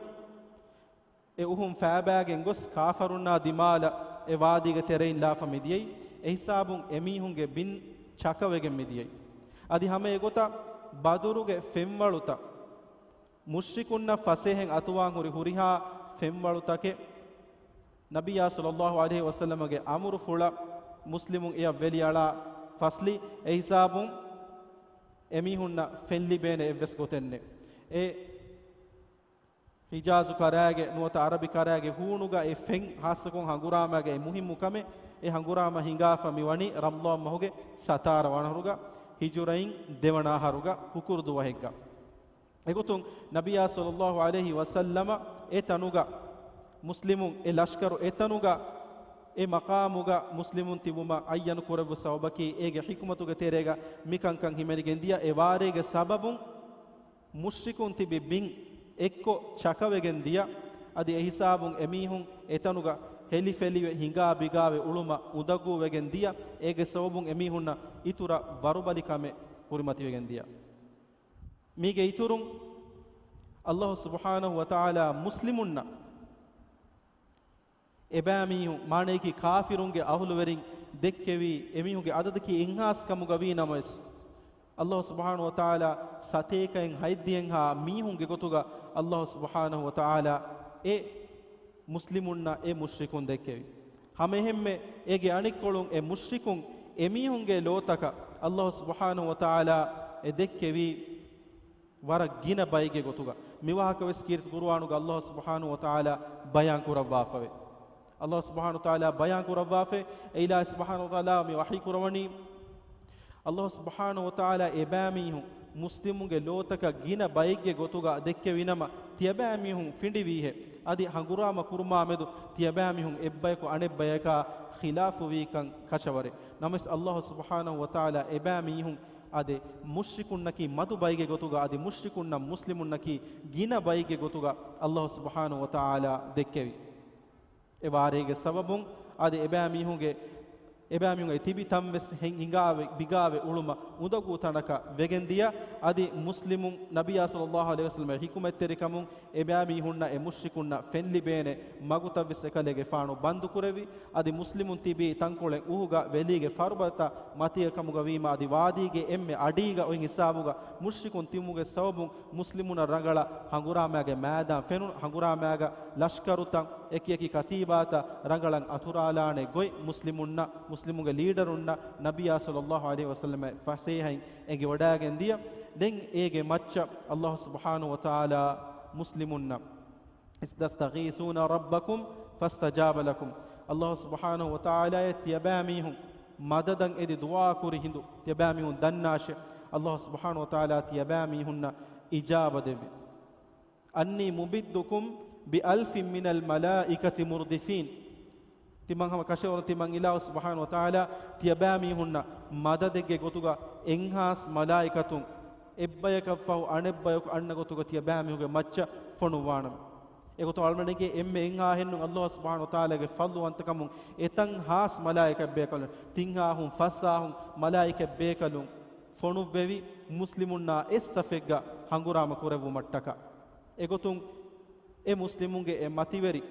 އެ އުހުން ފައިބައިގެން ގޮސް ކާފަރުންނާ ދިމާލަށް އެ ވާދީގެ ތެރެއިން ލާފަ މިދިޔައީ. އެހިސާބުން އެމީހުންގެ ބިން ޗަކަވެގެން މިދިޔައީ. އަދި ހަމަ އެގޮތަށް ބަދުރުގެ ފެންވަޅުތައް މުޝްރިކުންނަށް ފަސޭހައިން އަތުވާން ހުރި ހުރިހާ ފެންވަޅުތަކެއް ނަބިއްޔާ ޞައްލައްލާހު ޢަލައިހި ވަސައްލަމަގެ އަމުރުފުޅަށް މުސްލިމުން އެއަށް ވެލިއަޅާ ފަސްލި. އެހިސާބުން އެމީހުންނަށް ފެން ލިބޭނެ އެއްވެސް ގޮތެއް ނެތް. އެ ހިޖާޒު ކަރާގެ ނުވަތަ އަރަބި ކަރާގެ ހޫނުގަ އެ ފެން ހާއްސަކޮށް ހަނގުރާމައިގެ އެ މުހިއްމު ކަމެއް، އެ ހަނގުރާމަ ހިނގާފަ މި ވަނީ ރަމަޟާން މަހުގެ ސަތާރަ ވަނަ އަހަރުގަ، ހިޖުރައިން ދެވަނަ އަހަރުގަ ހުކުރު ދުވަހެއްގަ. އެގޮތުން ނަބިއްޔާ ޞައްލައްލާހު ޢަލައިހި ވަސައްލަމަ އެ ތަނުގަ މުސްލިމުން، އެ ލަޝްކަރު އެ ތަނުގަ އެ މަޤާމުގަ މުސްލިމުން ތިބުމަށް އައްޔަނު ކުރެއްވި ސަބަބަކީ އޭގެ ޙިކުމަތުގެ ތެރޭގަ މިކަންކަން ހިމެނިގެން ދިޔަ. އެ ވާރޭގެ ސަބަބުން މުޝްރިކުން ތިބި ބިން އެއްކޮށް ޗަކަވެގެން ދިޔަ. އަދި އެހިސާބުން އެމީހުން އެތަނުގަ ހެލިފެލިވެ ހިނގާ ބިގާވެ އުޅުމަށް އުނދަގޫވެގެން ދިޔަ. އޭގެ ސަބަބުން އެމީހުންނަށް އިތުރަށް ވަރުބަލި ކަމެއް ކުރިމަތިވެގެން ދިޔަ. މީގެ އިތުރުން ﷲ ސުބްޙާނަހު ވަތަޢާލާ މުސްލިމުންނަށް އެބައިމީހުން، މާނަޔަކީ ކާފިރުންގެ އަހުލުވެރިން ދެއްކެވީ، އެމީހުންގެ އަދަދަކީ އެއްހާސް ކަމުގަ ވީ ނަމަވެސް، ﷲ ސުބްޙާނަހު ވަތަޢާލާ ސަތޭކައިން ހަތްދިހައެއްހާ މީހުންގެ ގޮތުގަ ﷲ ސުބްޙާނަހު ވަތަޢާލާ އެ މުސްލިމުންނަށް އެ މުޝްރިކުން ދެއްކެވި. ހަމައެހެންމެ އޭގެ އަނެއްކޮޅުން އެ މުޝްރިކުން އެމީހުންގެ ލޯތަކަށް ﷲ ސުބްޙާނަހު ވަތަޢާލާ އެ ދެއްކެވީ ވަރަށް ގިނަ ބައެއްގެ ގޮތުގަ. މިވާހަކަ ވެސް ކީރިތި ޤުރުއާނުގަ ﷲ ސުބްޙާނަހު ވަތަޢާލާ ބަޔާން ކުރައްވާފަވޭ. ﷲ ސުބްޙާނަހު ވަތަޢާލާ ބަޔާން ކުރައްވާފަ، އެ އިލާހު ސުބްޙާނަހު ވަތަޢާލާ މި ވަޙީ ކުރަވަނީ، ﷲ ސުބްޙާނަހު ވަތަޢާލާ އެބައިމީހުން މުސްލިމުންގެ ލޯތަކަށް ގިނަ ބައެއްގެ ގޮތުގަ ދެއްކެވިނަމަ، ތިޔަބައިމީހުން ފިނޑިވީހޭ؟ އަދި ހަނގުރާމަ ކުރުމާމެދު ތިޔަބައިމީހުން އެއްބަޔަކު އަނެއްބަޔަކާ ޚިލާފުވީކަން ކަށަވަރޭ. ނަމަވެސް ﷲ ސުބްޙާނަހު ވަތަޢާލާ އެބައިމީހުން އާދެ، މުޝްރިކުންނަކީ މަދު ބައެއްގެ ގޮތުގަ، އަދި މުޝްރިކުންނަށް މުސްލިމުންނަކީ ގިނަ ބައެއްގެ ގޮތުގަ ﷲ ސުބްޙާނަހު ވަތަޢާލާ ދެއްކެވި. އެ ވާރޭގެ ސަބަބުން އަދި އެބައިމީހުންގެ، އެބައިމީހުން އެ ތިބި ތަން ވެސް ހިނގާވެ، ބިގާވެ އުޅުމަށް އުނދަގޫ ތަނަކަށް ވެގެން ދިޔަ. އަދި މުސްލިމުން ނަބިއްޔާ ޞައްލައްލާހު ޢަލައިހި ވަސައްލަމަ ޙިކުމަތްތެރިކަމުން އެބައިމީހުންނަށް އެ މުޝްރިކުންނަށް ފެން ލިބޭނެ މަގުތައް ވެސް އެކަލޭގެފާނު ބަންދު ކުރެއްވި. އަދި މުސްލިމުން ތިބީ ތަންކޮޅެއް އުހުގަ ވެލީގެ ފަރުބަދަތައް މަތީގަ ކަމުގަ ވީމަ، އަދި ވާދީގެ އެންމެ އަޑީގަ އޮތް ހިސާބުގަ މުޝްރިކުން ތިބުމުގެ ސަބަބުން މުސްލިމުންނަށް ރަނގަޅަށް ހަނގުރާމައިގެ މައިދާން ފެނުނު، ހަނގުރާމައިގަ ލަޝްކަރުތައް، އެކިއެކި ކަތީބާތައް ރަނގަޅަށް އަތުރާލާނެ ގޮތް މުސްލިމުންނަށް، މުސްލިމުންގެ ލީޑަރުންނަށް ނަބިއްޔާ ޞައްލައްލާހު ޢަލައިހި ވަސައްލަމަ ފަސޭހައިން އެނގިވަޑައިގެން ދިޔަ. ދެން އޭގެ މައްޗަށް ﷲ ސުބްޙާނަހު ވަތަޢާލާ މުސްލިމުންނަށް، إذ تستغيثون ربكم فاستجاب لكم. ﷲ ސުބްޙާނަހޫ ވަތަޢާލާއަށް ތިޔަބައިމީހުން މަދަދަށް އެދި ދުޢާ ކުރި ހިނދު، ތިޔަބައިމީހުން ދަންނާށޭ، ﷲ ސުބްޙާނަހޫ ވަތަޢާލާ ތިޔަބައިމީހުންނަށް އިޖާބަ ދެއްވި. أني ممدكم بألف من الملائكة مردفين. ތިމަން ހަމަ ކަށަވަރުން ތިމަން އިލާހު ސުބްޙާނަހޫ ވަތަޢާލާ ތިޔަބައިމީހުންނަށް މަދަދެއްގެ ގޮތުގަ އެއްހާސް މަލާއިކަތުން އެއްބަޔަކަށްފަހު އަނެއްބަޔަކު އަންނަ ގޮތުގަ ތިޔަބައިމީހުންގެ މައްޗަށް ފޮނުއްވާނަމޭ. އެގޮތުން އަޅުގަނޑުގެ އެންމެ އެއްހާހެއްނު ﷲ ސުބްޙާނަހޫ ވަތަޢާލާގެ ފަޟްލުވަންތަކަމުން އެތަން ހާސް މަލާއިކަތް ބޭކަލުން، ތިން ހާހުން ފަސް ހާހުން މަލާއިކަތް ބޭކަލުން ފޮނުއްވެވި މުސްލިމުންނާ އެއް ސަފެއްގަ ހަނގުރާމަ ކުރެއްވުމަށްޓަކާ. އެގޮތުން އެ މުސްލިމުންގެ އެ މަތިވެރި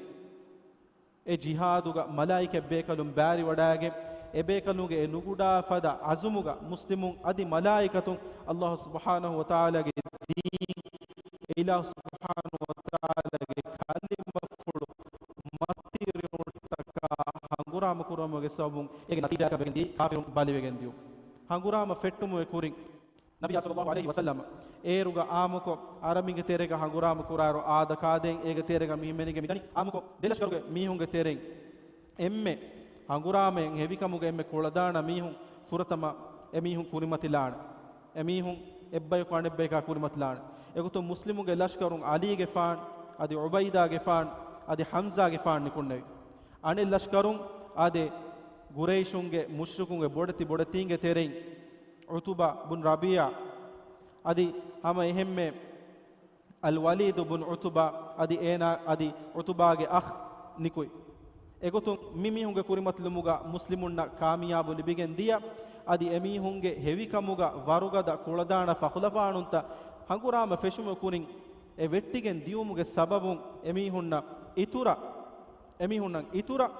އެ ޖިހާދުގަ މަލާއިކަތް ބޭކަލުން ބާރިވަޑައިގެން، އެ ބޭކަލުންގެ އެ ނުގުޑާ ފަދަ އަޒުމުގަ މުސްލިމުން އަދި މަލާއިކަތުން ﷲ ސުބްޙާނަހޫ ވަތަޢާލާގެ ދީން، އެ އިލާހު ސުބްޙާނަހޫ ވަތަޢާލާގެ ކަލިމަފުޅު މަތިވެރިވުމަށްޓަކާ ހަނގުރާމަ ކުރުމުގެ ސަބަބުން އޭގެ ނަތީޖާއަކަށް ވެގެންދީ ކާފިރުން ބަލިވެގެން ދިޔުން. ހަނގުރާމަ ފެއްޓުމުގެ ކުރިން ނަބިއްޔާ ޞައްލައްލާހު ޢަލައިހި ވަސައްލަމަ އޭރުގަ އާއްމުކޮށް، އަރަބިންގެ ތެރޭގަ ހަނގުރާމަ ކުރާއިރު، އާދަ ކާދޭން އޭގެ ތެރޭގަ މި-، މި-، މި-، މިދަނީ އާއްމުކޮށް، ދެ ލަޝްކަރުގެ މީހުންގެ ތެރެއިން އެންމެ ހަނގުރާމައިން ހެވިކަމުގަ އެންމެ ކުޅަދާނަ މީހުން ފުރަތަމަ އެ މީހުން ކުރިމަތިލާނެ. އެ މީހުން އެއްބަޔަކު އަނެއްބަޔަކާ ކުރިމަތިލާނެ. އެގޮތުން މުސްލިމުންގެ ލަޝްކަރުން ޢަލީގެފާން، އަދި ޢުބައިދާގެފާން، އަދި ޙަމްޒާގެފާން ނިކުންނެވި. އަނެއް ލަޝްކަރުން އާދެ، ގުރައިޝުންގެ މުޝްރިކުންގެ ބޮޑެތި ބޮޑެތީންގެ ތެރެއިން ޢުތުބާ ބުން ރަބީޢާ، އަދި ހަމަ އެހެންމެ އަލްވަލީދު ބުން ޢުތުބާ، އަދި އޭނާ، އަދި ޢުތުބާގެ އަޚް ނިކުތް. އެގޮތުން މި މީހުންގެ ކުރިމަތިލުމުގަ މުސްލިމުންނަށް ކާމިޔާބު ލިބިގެން ދިޔަ، އަދި އެ މީހުންގެ ހެވިކަމުގަ ވަރުގަދަ ކުޅަދާނަ ފަޚުލަފާނުންތައް ހަނގުރާމަ ފެށުމުގެ ކުރިން އެ ވެއްޓިގެން ދިޔުމުގެ ސަބަބުން އެމީހުންނަށް އިތުރަށް، އެމީހުންނަށް އިތުރަށް،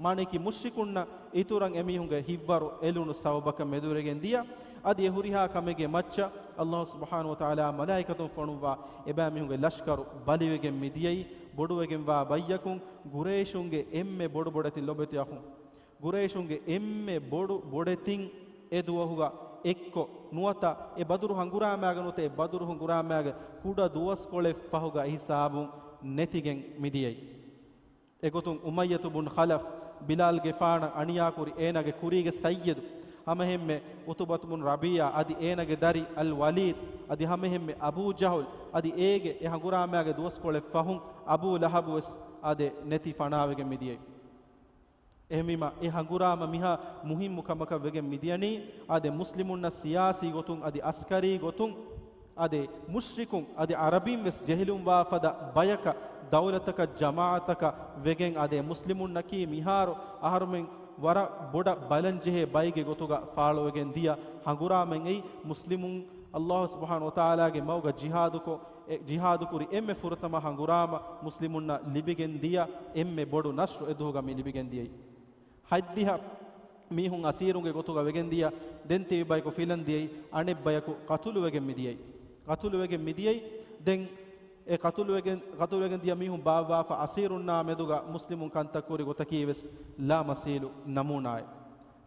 މާނައަކީ މުޝްރިކުންނަށް އިތުރަށް އެމީހުންގެ ހިތްވަރު އެލުނު ސަބަބަކަށް މެދުވެރިގެން ދިޔަ، އަދި އެ ހުރިހާ ކަމެއްގެ މައްޗަށް ﷲ ސުބްޙާނަހޫ ވަތަޢާލާ މަލާއިކަތުން ފޮނުއްވާ އެބައިމީހުންގެ ލަޝްކަރު ބަލިވެގެން މިދިޔައީ. ބޮޑުވެގެންވާ ބައްޔަކުން ގުރައިޝުންގެ އެންމެ ބޮޑު ބޮޑެތި ލޮބެތި އަޚުން، ގުރައިޝުންގެ އެންމެ ބޮޑު ބޮޑެތިން އެ ދުވަހުގަ އެއްކޮށް ނުވަތަ އެ ބަދުރު ހަނގުރާމައިގަ ނުވަތަ އެ ބަދުރު ހަނގުރާމައިގެ ކުޑަ ދުވަސްކޮޅެއް ފަހުގަ ހިސާބުން ނެތިގެން މިދިޔައީ. އެގޮތުން އުމައްޔަތު ބުން ޚަލަފް، ބިލާލްގެފާނަށް އަނިޔާކުރި އޭނާގެ ކުރީގެ ސައްޔިދު، ހަމައެހެންމެ ޢުތުބަތު ބުން ރަބީޢާ އަދި އޭނާގެ ދަރި އަލްވަލީދު އަދި ހަމައެހެންމެ އަބޫ ޖަހުލް އަދި އޭގެ އެ ހަނގުރާމައިގެ ދުވަސްކޮޅެއް ފަހުން އަބޫ ލަހަބު ވެސް އާދެ ނެތި ފަނާވެގެން މިދިޔައީ. އެހެންވީމަ، އެ ހަނގުރާމަ މިހާ މުހިއްމު ކަމަކަށް ވެގެން މިދިޔަނީ، އާދެ، މުސްލިމުންނަށް ސިޔާސީ ގޮތުން އަދި އަސްކަރީ ގޮތުން، އާދެ، މުޝްރިކުން އަދި ޢަރަބިން ވެސް ޖެހިލުންވާ ފަދަ ބަޔަކަށް، ދައުލަތަކަށް، ޖަމާޢަތަކަށް ވެގެން، އާދެ، މުސްލިމުންނަކީ މިހާރު އަހަރުމެން ވަރަށް ބޮޑަށް ބަލަންޖެހޭ ބައެއްގެ ގޮތުގަ ފާޅުވެގެން ދިޔަ ހަނގުރާމައެއް. އެއީ މުސްލިމުން ﷲ ސުބްޙާނަހޫ ވަތަޢާލާގެ މަގުގަ ޖިހާދުކޮށް، އެ ޖިހާދުކުރި އެންމެ ފުރަތަމަ ހަނގުރާމަ، މުސްލިމުންނަށް ލިބިގެން ދިޔަ އެންމެ ބޮޑު ނަޞްރު އެދުވަހުގަ މި ލިބިގެން ދިޔައީ. ހަތްދިހަ މީހުން އަސީރުންގެ ގޮތުގަ ވެގެން ދިޔަ، ދެން ތިބި ބަޔަކު ފިލަން ދިޔައީ، އަނެއް ބަޔަކު ޤަތުލުވެގެން މިދިޔައީ. ޤަތުލުވެގެން މިދިޔައީ. ދެން އެ ޤަތުލުވެގެން، ޤަތުލުވެގެން ދިޔަ މީހުން ބާއްވާފަ އަސީރުންނާ މެދުގަ މުސްލިމުން ކަންތައް ކުރި ގޮތަކީ ވެސް ލާމަސީލު ނަމޫނާއެއް.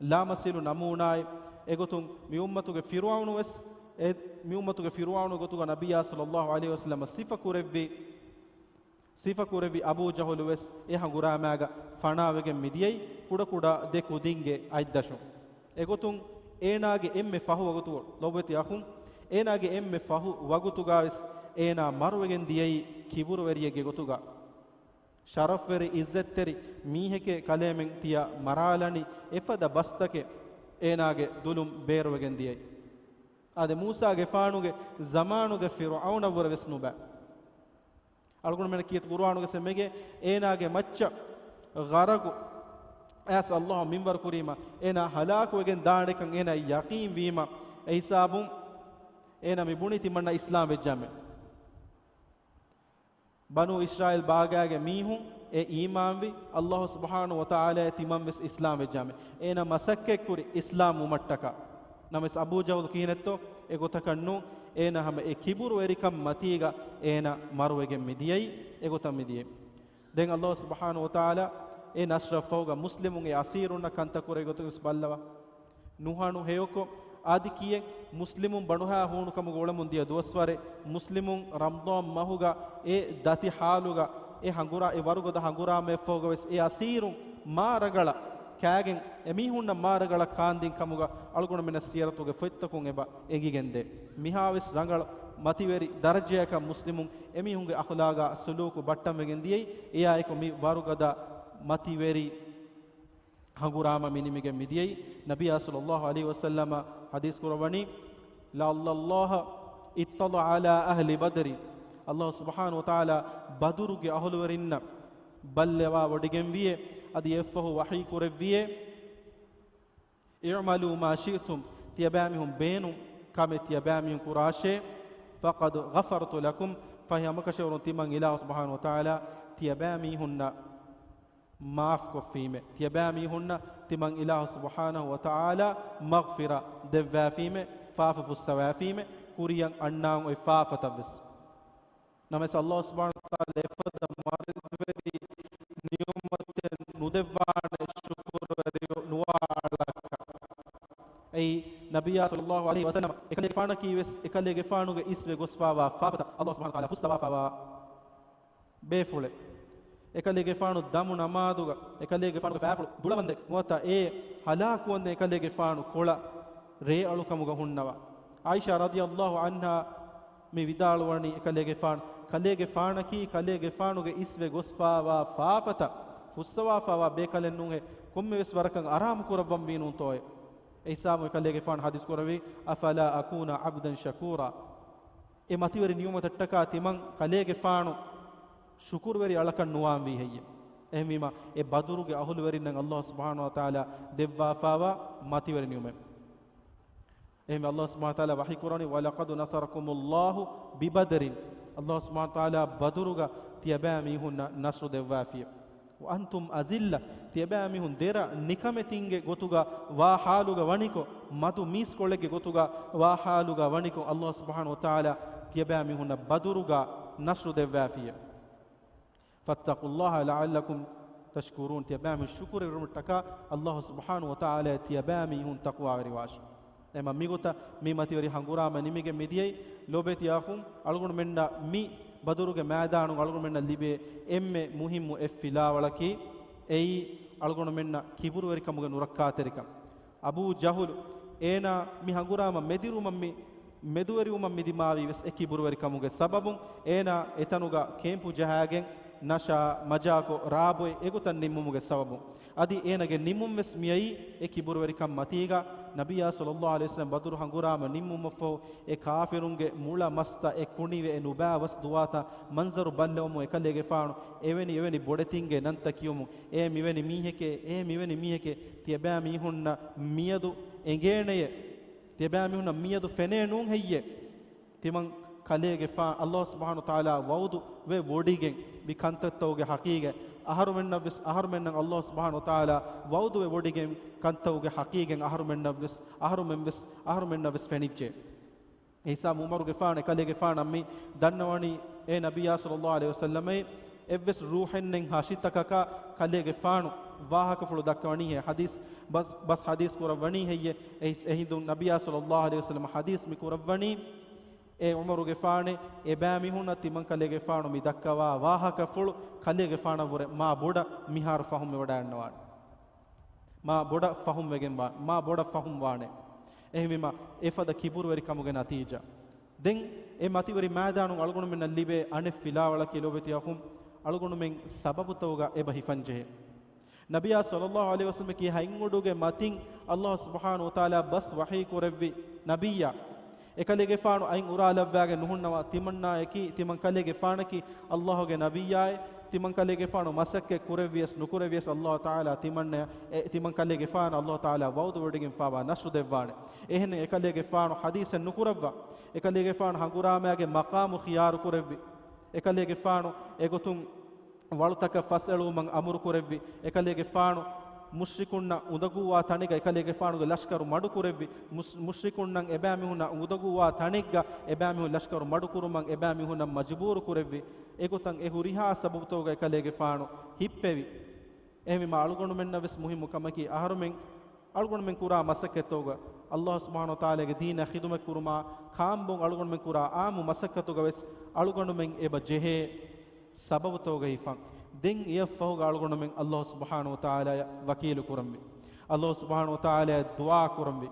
ލާމަސީލު ނަމޫނާއެއް. އެގޮތުން މި އުއްމަތުގެ ފިރުޢައުނު ވެސް، އެ މި އުއްމަތުގެ ފިރުޢައުނު ގޮތުގަ ނަބިއްޔާ ޞައްލައްލާހު ޢަލައިހި ވަސައްލަމަ ސިފަ ކުރެއްވި، ސިފަ ކުރެއްވި އަބޫ ޖަހުލު ވެސް އެ ހަނގުރާމައިގަ ފަނާވެގެން މިދިޔައީ، ކުޑަކުޑަ ދެ ކުދިންގެ އަތްދަށުން. އެގޮތުން އޭނާގެ އެންމެ ފަހު ވަގުތު، ލޮބުވެތި އަޚުން، އޭނާގެ އެންމެ ފަހު ވަގުތުގަ ވެސް އޭނާ މަރުވެގެން ދިޔައީ ކިބުރުވެރިއެއްގެ ގޮތުގަ. ޝަރަފްވެރި އިއްޒަތްތެރި މީހެކޭ ކަލޭމެން ތިޔަ މަރާލަނީ އެފަދަ ބަސްތަކެއް އޭނާގެ ދުލުން ބޭރުވެގެން ދިޔައީ. އާދެ، މޫސާގެފާނުގެ ޒަމާނުގެ ފިރުޢައުނަށްވުރެ ވެސް ނުބައި. އަޅުގަނޑުމެން ކީރިތި ޤުރުއާނުގަ ވެސް އެނގޭ، އޭނާގެ މައްޗަށް ޣަރަޤު އައިސް ﷲ މިންވަރު ކުރީމަ، އޭނާ ހަލާކުވެގެން ދާނެކަން އޭނާ ޔަޤީން ވީމަ، އެ ހިސާބުން އޭނާ މި ބުނީ ތިމަންނަ އިސްލާމް ވެއްޖާމެ. ބަނޫ އިސްރާއީލް ބާގާގެ މީހުން އެ އީމާންވި، ﷲ ސުބްޙާނަހޫ ވަތަޢާލާއަށް ތިމަން ވެސް އިސްލާމް ވެއްޖާމެ. އޭނާ މަސައްކަތްކުރި އިސްލާމް ވުމަށްޓަކާ. ނަމަވެސް އަބޫ ޖަހުލު ކިހިނެއްތޯ؟ އެގޮތަކަށް ނޫން. އޭނާ ހަމަ އެ ކިބުރުވެރިކަން މަތީގަ އޭނާ މަރުވެގެން މިދިޔައީ، އެގޮތަށް މިދިޔައީ. ދެން ﷲ ސުބްޙާނަހޫ ވަތަޢާލާ އެ ނަޞްރަށްފަހުގަ މުސްލިމުން އެ އަސީރުންނަށް ކަންތައް ކުރެއްވި ގޮތަށް ވެސް ބައްލަވާ. ނުހަނު ހެޔޮކޮށް، އަދި ކިޔެން މުސްލިމުން ބަނޑުހައި ހޫނުކަމުގަ އުޅެމުން ދިޔަ ދުވަސްވަރެއް، މުސްލިމުން ރަމަޟާން މަހުގަ އެ ދަތި ޙާލުގަ އެ ހަނގުރާ-، އެ ވަރުގަދަ ހަނގުރާމައަށްފަހުގަވެސް އެ އަސީރުން މާ ރަގަޅަށް ކާގެން އެމީހުންނަށް މާ ރަގަޅަށް ކާންދިން ކަމުގަ އަޅުގަނޑުމެންނަށް ސީރަތުގެ ފޮތްތަކުން އެބަ އެނގިގެންދޭ. މިހާވެސް ރަނގަޅު މަތިވެރި ދަރަޖަޔަކަށް މުސްލިމުން އެމީހުންގެ އަޚުލާގާ ސުލޫކު ބައްޓަންވެގެން ދިޔައީ. އެއާއެކު މި ވަރުގަދަ މަތިވެރި ހަނގުރާމަ މިނިމިގެން މިދިޔައީ. ނަބިއްޔާ ޞައްލައްލާހު ޢަލައިހި ވަސައްލަމަ ޙަދީޘް ކުރައްވަނީ، لعل الله اطلع على أهل بدر. ﷲ ސުބްޙާނަހު ވަތަޢާލާ ބަދުރުގެ އަހުލުވެރިންނަށް ބައްލަވާވޮޑިގެންވިއޭ، އަދި އެއަށްފަހު ވަޙީ ކުރެއްވިއޭ، اعملوا ما شئتم، ތިޔަބައިމީހުން ބޭނުން ކަމެއް ތިޔަބައިމީހުން ކުރާށޭ، فقد غفرت لكم، ފަހެ ހަމަކަށަވަރުން ތިމަން އިލާހު ސުބްޙާނަހު ވަތަޢާލާ ތިޔަބައިމީހުންނަށް މާފްކޮށްފީމޭ. ތިޔަބައިމީހުންނަށް ތިމަން އިލާހު ސުބްޙާނަހު ވަތަޢާލާ މަޣްފިރަ ދެއްވާފީމޭ، ފާފަ ފުއްސަވާފީމޭ، ކުރިއަށް އަންނާން އޮތް ފާފަތައްވެސް. ނަމަވެސް ﷲ ސުބްޙާނަހު ވަތަޢާލާ އެފަދަ މަތިވެރި ނިޢުމަތެއް ނުދެއްވާނެ ޝުކުރުވެރި ނުވާ އަޅަކަށް. އެއީ، ނަބިއްޔާ ޞައްލައްލާހު ޢަލައިހި ވަސައްލަމަ އެކަލޭގެފާނަކީވެސް އެކަލޭގެފާނުގެ އިސްވެ ގޮސްފާވާ ފާފަތައް ﷲ ސުބްޙާނަހު ވަތަޢާލާ ފުއްސަވާފާވާ ބޭފުޅެއް. އެކަލޭގެފާނު ދަމު ނަމާދުގަ، އެކަލޭގެފާނުގެ ފާފުޅު ދުޅަވަންދެން ނުވަތަ އޭ ހަލާކުވަންދެން އެކަލޭގެފާނު ކޮޅަށް ރޭއަޅުކަމުގަ ހުންނަވާ. ޢާއިޝާ ރަޟިޔައްލާހު ޢަންހާ މި ވިދާޅުވަނީ އެކަލޭގެފާނު، ކަލޭގެފާނަކީ ކަލޭގެފާނުގެ އިސްވެ ގޮސްފާވާ ފާފަތައް ފުއްސަވާފާވާ ބޭކަލެއް ނޫންހޭ، ކޮންމެވެސް ވަރަކަށް އަރާމު ކުރައްވަންވީ ނޫންތޯއޭ؟ އެހިސާބުން އެކަލޭގެފާނު ޙަދީޘް ކުރެއްވީ، أفلا أكون عبدا شكورا. އެ މަތިވެރި ނިޢުމަތަށްޓަކާ ތިމަން ކަލޭގެފާނު ޝުކުރުވެރި އަޅަކަށް ނުވާންވީ ހެއްޔެ؟ އެހެންވީމަ، އެ ބަދުރުގެ އަހުލުވެރިންނަށް ﷲ ސުބްޙާނަހު ވަތަޢާލާ ދެއްވާފާވާ މަތިވެރި ނިޢުމަތް. އެހެންވެ، ﷲ ސުބްޙާނަހު ވަތަޢާލާ ވަޙީ ކުރަނީ، ولقد نصركم الله ببدر. ﷲ ސުބްޙާނަހު ވަތަޢާލާ ބަދުރުގަ ތިޔަބައިމީހުންނަށް ނަޞްރު ދެއްވާފިޔެވެ. وأنتم أذلة، ތިޔަބައިމީހުން ދެރަ ނިކަމެތިންގެ ގޮތުގަ ވާ ޙާލުގަ ވަނިކޮށް، މަދު މީސްކޮޅެއްގެ ގޮތުގަ ވާ ޙާލުގަ ވަނިކޮށް، ﷲ ސުބްޙާނަހު ވަތަޢާލާ ތިޔަބައިމީހުންނަށް ބަދުރުގަ ނަޞްރު ދެއްވާފިޔެވެ. فاتقوا الله لعلكم تشكرون. ތިޔަބައިމީހުން ޝުކުރުވެރިވުމަށްޓަކާ ﷲ ސުބްޙާނަހު ވަތަޢާލާ ތިޔަބައިމީހުން ތަޤްވާވެރިވާށި. އެމަ މިގޮތަށް މި މަތިވެރި ހަނގުރާމަ ނިމިގެން މިދިޔައީ. ލޯބިވެތި އަޚުން، އަޅުގަނޑުމެންނަށް މި ބަދުރުގެ މައިދާނުގަ އަޅުގަނޑުމެންނަށް ލިބޭ އެންމެ މުހިއްމު އެއް ފިލާވަޅަކީ، އެއީ އަޅުގަނޑުމެންނަށް ކިބުރުވެރިކަމުގެ ނުރައްކާތެރިކަން. އަބޫ ޖަހުލު، އޭނާ މި ހަނގުރާމަ މެދިރުވުމަށް މި، މެދުވެރިވުމަށް މި ދިމާވީ ވެސް އެ ކިބުރުވެރިކަމުގެ ސަބަބުން. އޭނާ އެތަނުގަ ކޭމްޕު ޖަހާގެން ނަޝާ، މަޖާކޮށް، ރާބޮއެ އެގޮތަށް ނިންމުމުގެ ސަބަބުން. އަދި އޭނާގެ ނިންމުން ވެސް މިއައީ އެ ކިބުރުވެރިކަން މަތީގަ. ނަބިއްޔާ ޞައްލައްލާހު ޢަލައިހި ވަސައްލަމަ ބަދުރު ހަނގުރާމަ ނިންމުމަށްފަހު އެ ކާފިރުންގެ މުޅަ މަސްތައް، އެ ކުނިވެ، އެ ނުބާވަސް ދުވާތައް މަންޒަރު ބައްލަވަމުން އެކަލޭގެފާނު އެވެނި އެވެނި ބޮޑެތިންގެ ނަންތައް ކިޔުމުން، އޭ މިވެނި މީހެކޭ، އޭ މިވެނި މީހެކޭ، ތިޔަބައިމީހުންނަށް މިއަދު އެނގޭނެޔޭ، ތިޔަބައިމީހުންނަށް މިއަދު ފެނޭ ނޫން ހެއްޔޭ؟ ތިމަން ކަލޭގެފާނު ﷲ ސުބްޙާނަހު ވަތަޢާލާ ވަޢުދު ވެ ވޮޑިގެން މި ކަންތައްތަކުގެ ޙަޤީޤަތް އަހަރުމެންނަށްވެސް، އަހަރުމެންނަށް ﷲ ސުބްޙާނަހު ވަތަޢާލާ ވަޢުދު ވެ ވޮޑިގެން ކަންތަކުގެ ޙަޤީޤަތް އަހަރުމެންނަށްވެސް، އަހަރުމެންވެސް، އަހަރުމެންނަށްވެސް ފެނިއްޖެ. އެހިސާބު ޢުމަރުގެފާނު އެކަލޭގެފާނަށް މި ދަންނަވަނީ، އޭ ނަބިއްޔާ ޞައްލައްލާހު ޢަލައިހި ވަސައްލަމައޭ، އެއްވެސް ރޫޙެއް ނެތް ހަށިތަކަކަށް ކަލޭގެފާނު ވާހަކަފުޅު ދައްކަވަނީ ހޭ؟ ޙަދީޘް ބަސް، ބަސް ޙަދީޘް ކުރައްވަނީ ހެއްޔޭ؟ އެހިސް، އެހިނދުން ނަބިއްޔާ ޞައްލައްލާހު ޢަލައިހި ވަސައްލަމަ ޙަދީޘް މި ކުރައްވަނީ، އޭ ޢުމަރުގެފާނޭ، އެބައިމީހުންނަށް ތިމަން ކަލޭގެފާނު މި ދައްކަވާ ވާހަކަފުޅު ކަލޭގެފާނަށްވުރެ މާ ބޮޑަށް މިހާރު ފަހުމްވެވަޑައިގަންނަވާނެ. މާ ބޮޑަށް ފަހުމްވެގެން ވާ، މާ ބޮޑަށް ފަހުމްވާނެ. އެހެންވީމަ، އެފަދަ ކިބުރުވެރިކަމުގެ ނަތީޖާ. ދެން އެ މަތިވެރި މައިދާނުން އަޅުގަނޑުމެންނަށް ލިބޭ އަނެއް ފިލާވަޅަކީ ލޯބިވެތި އަޚުން، އަޅުގަނޑުމެން ސަބަބުތަކުގަ އެބަ ހިފަންޖެހޭ. ނަބިއްޔާ ޞައްލައްލާހު ޢަލައިހި ވަސައްލަމަކީ ހަތް އުޑުގެ މަތިން ﷲ ސުބްޙާނަހު ވަތަޢާލާ ބަސް ވަޙީ ކުރެއްވި ނަބިއްޔާ. އެކަލޭގެފާނު އަތް އުރާލައްވާގެން ނުހުންނަވާ. ތިމަންނާއަކީ، ތިމަން ކަލޭގެފާނަކީ ﷲގެ ނަބިއްޔާއޭ. ތިމަން ކަލޭގެފާނު މަސައްކަތް ކުރެއްވިޔަސް ނުކުރެއްވިޔަސް ﷲ ތަޢާލާ ތިމަންނަޔަށް، އެ، ތިމަން ކަލޭގެފާނަށް ﷲ ތަޢާލާ ވަޢުދު ވޮޑިގެންފާވާ ނަޞްރު ދެއްވާނެ. އެހެން އެކަލޭގެފާނު ޙަދީޘެއް ނުކުރައްވާ. އެކަލޭގެފާނު ހަނގުރާމައިގެ މަޤާމު ޚިޔާރު ކުރެއްވި. އެކަލޭގެފާނު އެގޮތުން ވަޅުތަކަށް ފަސްއެޅުވުމަށް އަމުރު ކުރެއްވި. އެކަލޭގެފާނު މުޝްރިކުންނަށް އުނދަގޫވާ ތަނެއްގަ އެކަލޭގެފާނުގެ ލަޝްކަރު މަޑު ކުރެއްވި. މުސް-، މުޝްރިކުންނަށް އެބައިމީހުންނަށް އުނދަގޫވާ ތަނެއްގަ އެބައިމީހުން ލަޝްކަރު މަޑު ކުރުމަށް އެބައިމީހުންނަށް މަޖުބޫރު ކުރެއްވި. އެގޮތަށް އެ ހުރިހާ ސަބަބުތަކުގަ އެކަލޭގެފާނު ހިއްޕެވި. އެހެންވީމަ އަޅުގަނޑުމެންނަށް ވެސް މުހިއްމު ކަމަކީ އަހަރުމެން އަޅުގަނޑުމެން ކުރާ މަސައްކަތްތަކުގަ ﷲ ސުބްޙާނަހު ވަތަޢާލާގެ ދީނަށް ޚިދުމަތް ކުރުމާ ކާންބޮން އަޅުގަނޑުމެން ކުރާ އާއްމު މަސައްކަތުގަ ވެސް އަޅުގަނޑުމެން އެބަ ޖެހޭ. ސަބަބުތަކުގައި ފަން. ދެން އެއަށްފަހުގަ އަޅުގަނޑުމެން ﷲ ސުބްޙާނަހޫ ވަތަޢާލާއަށް ވަކީލު ކުރަންވީ. ﷲ ސުބްޙާނަހޫ ވަތަޢާލާއަށް ދުޢާ ކުރަންވީ.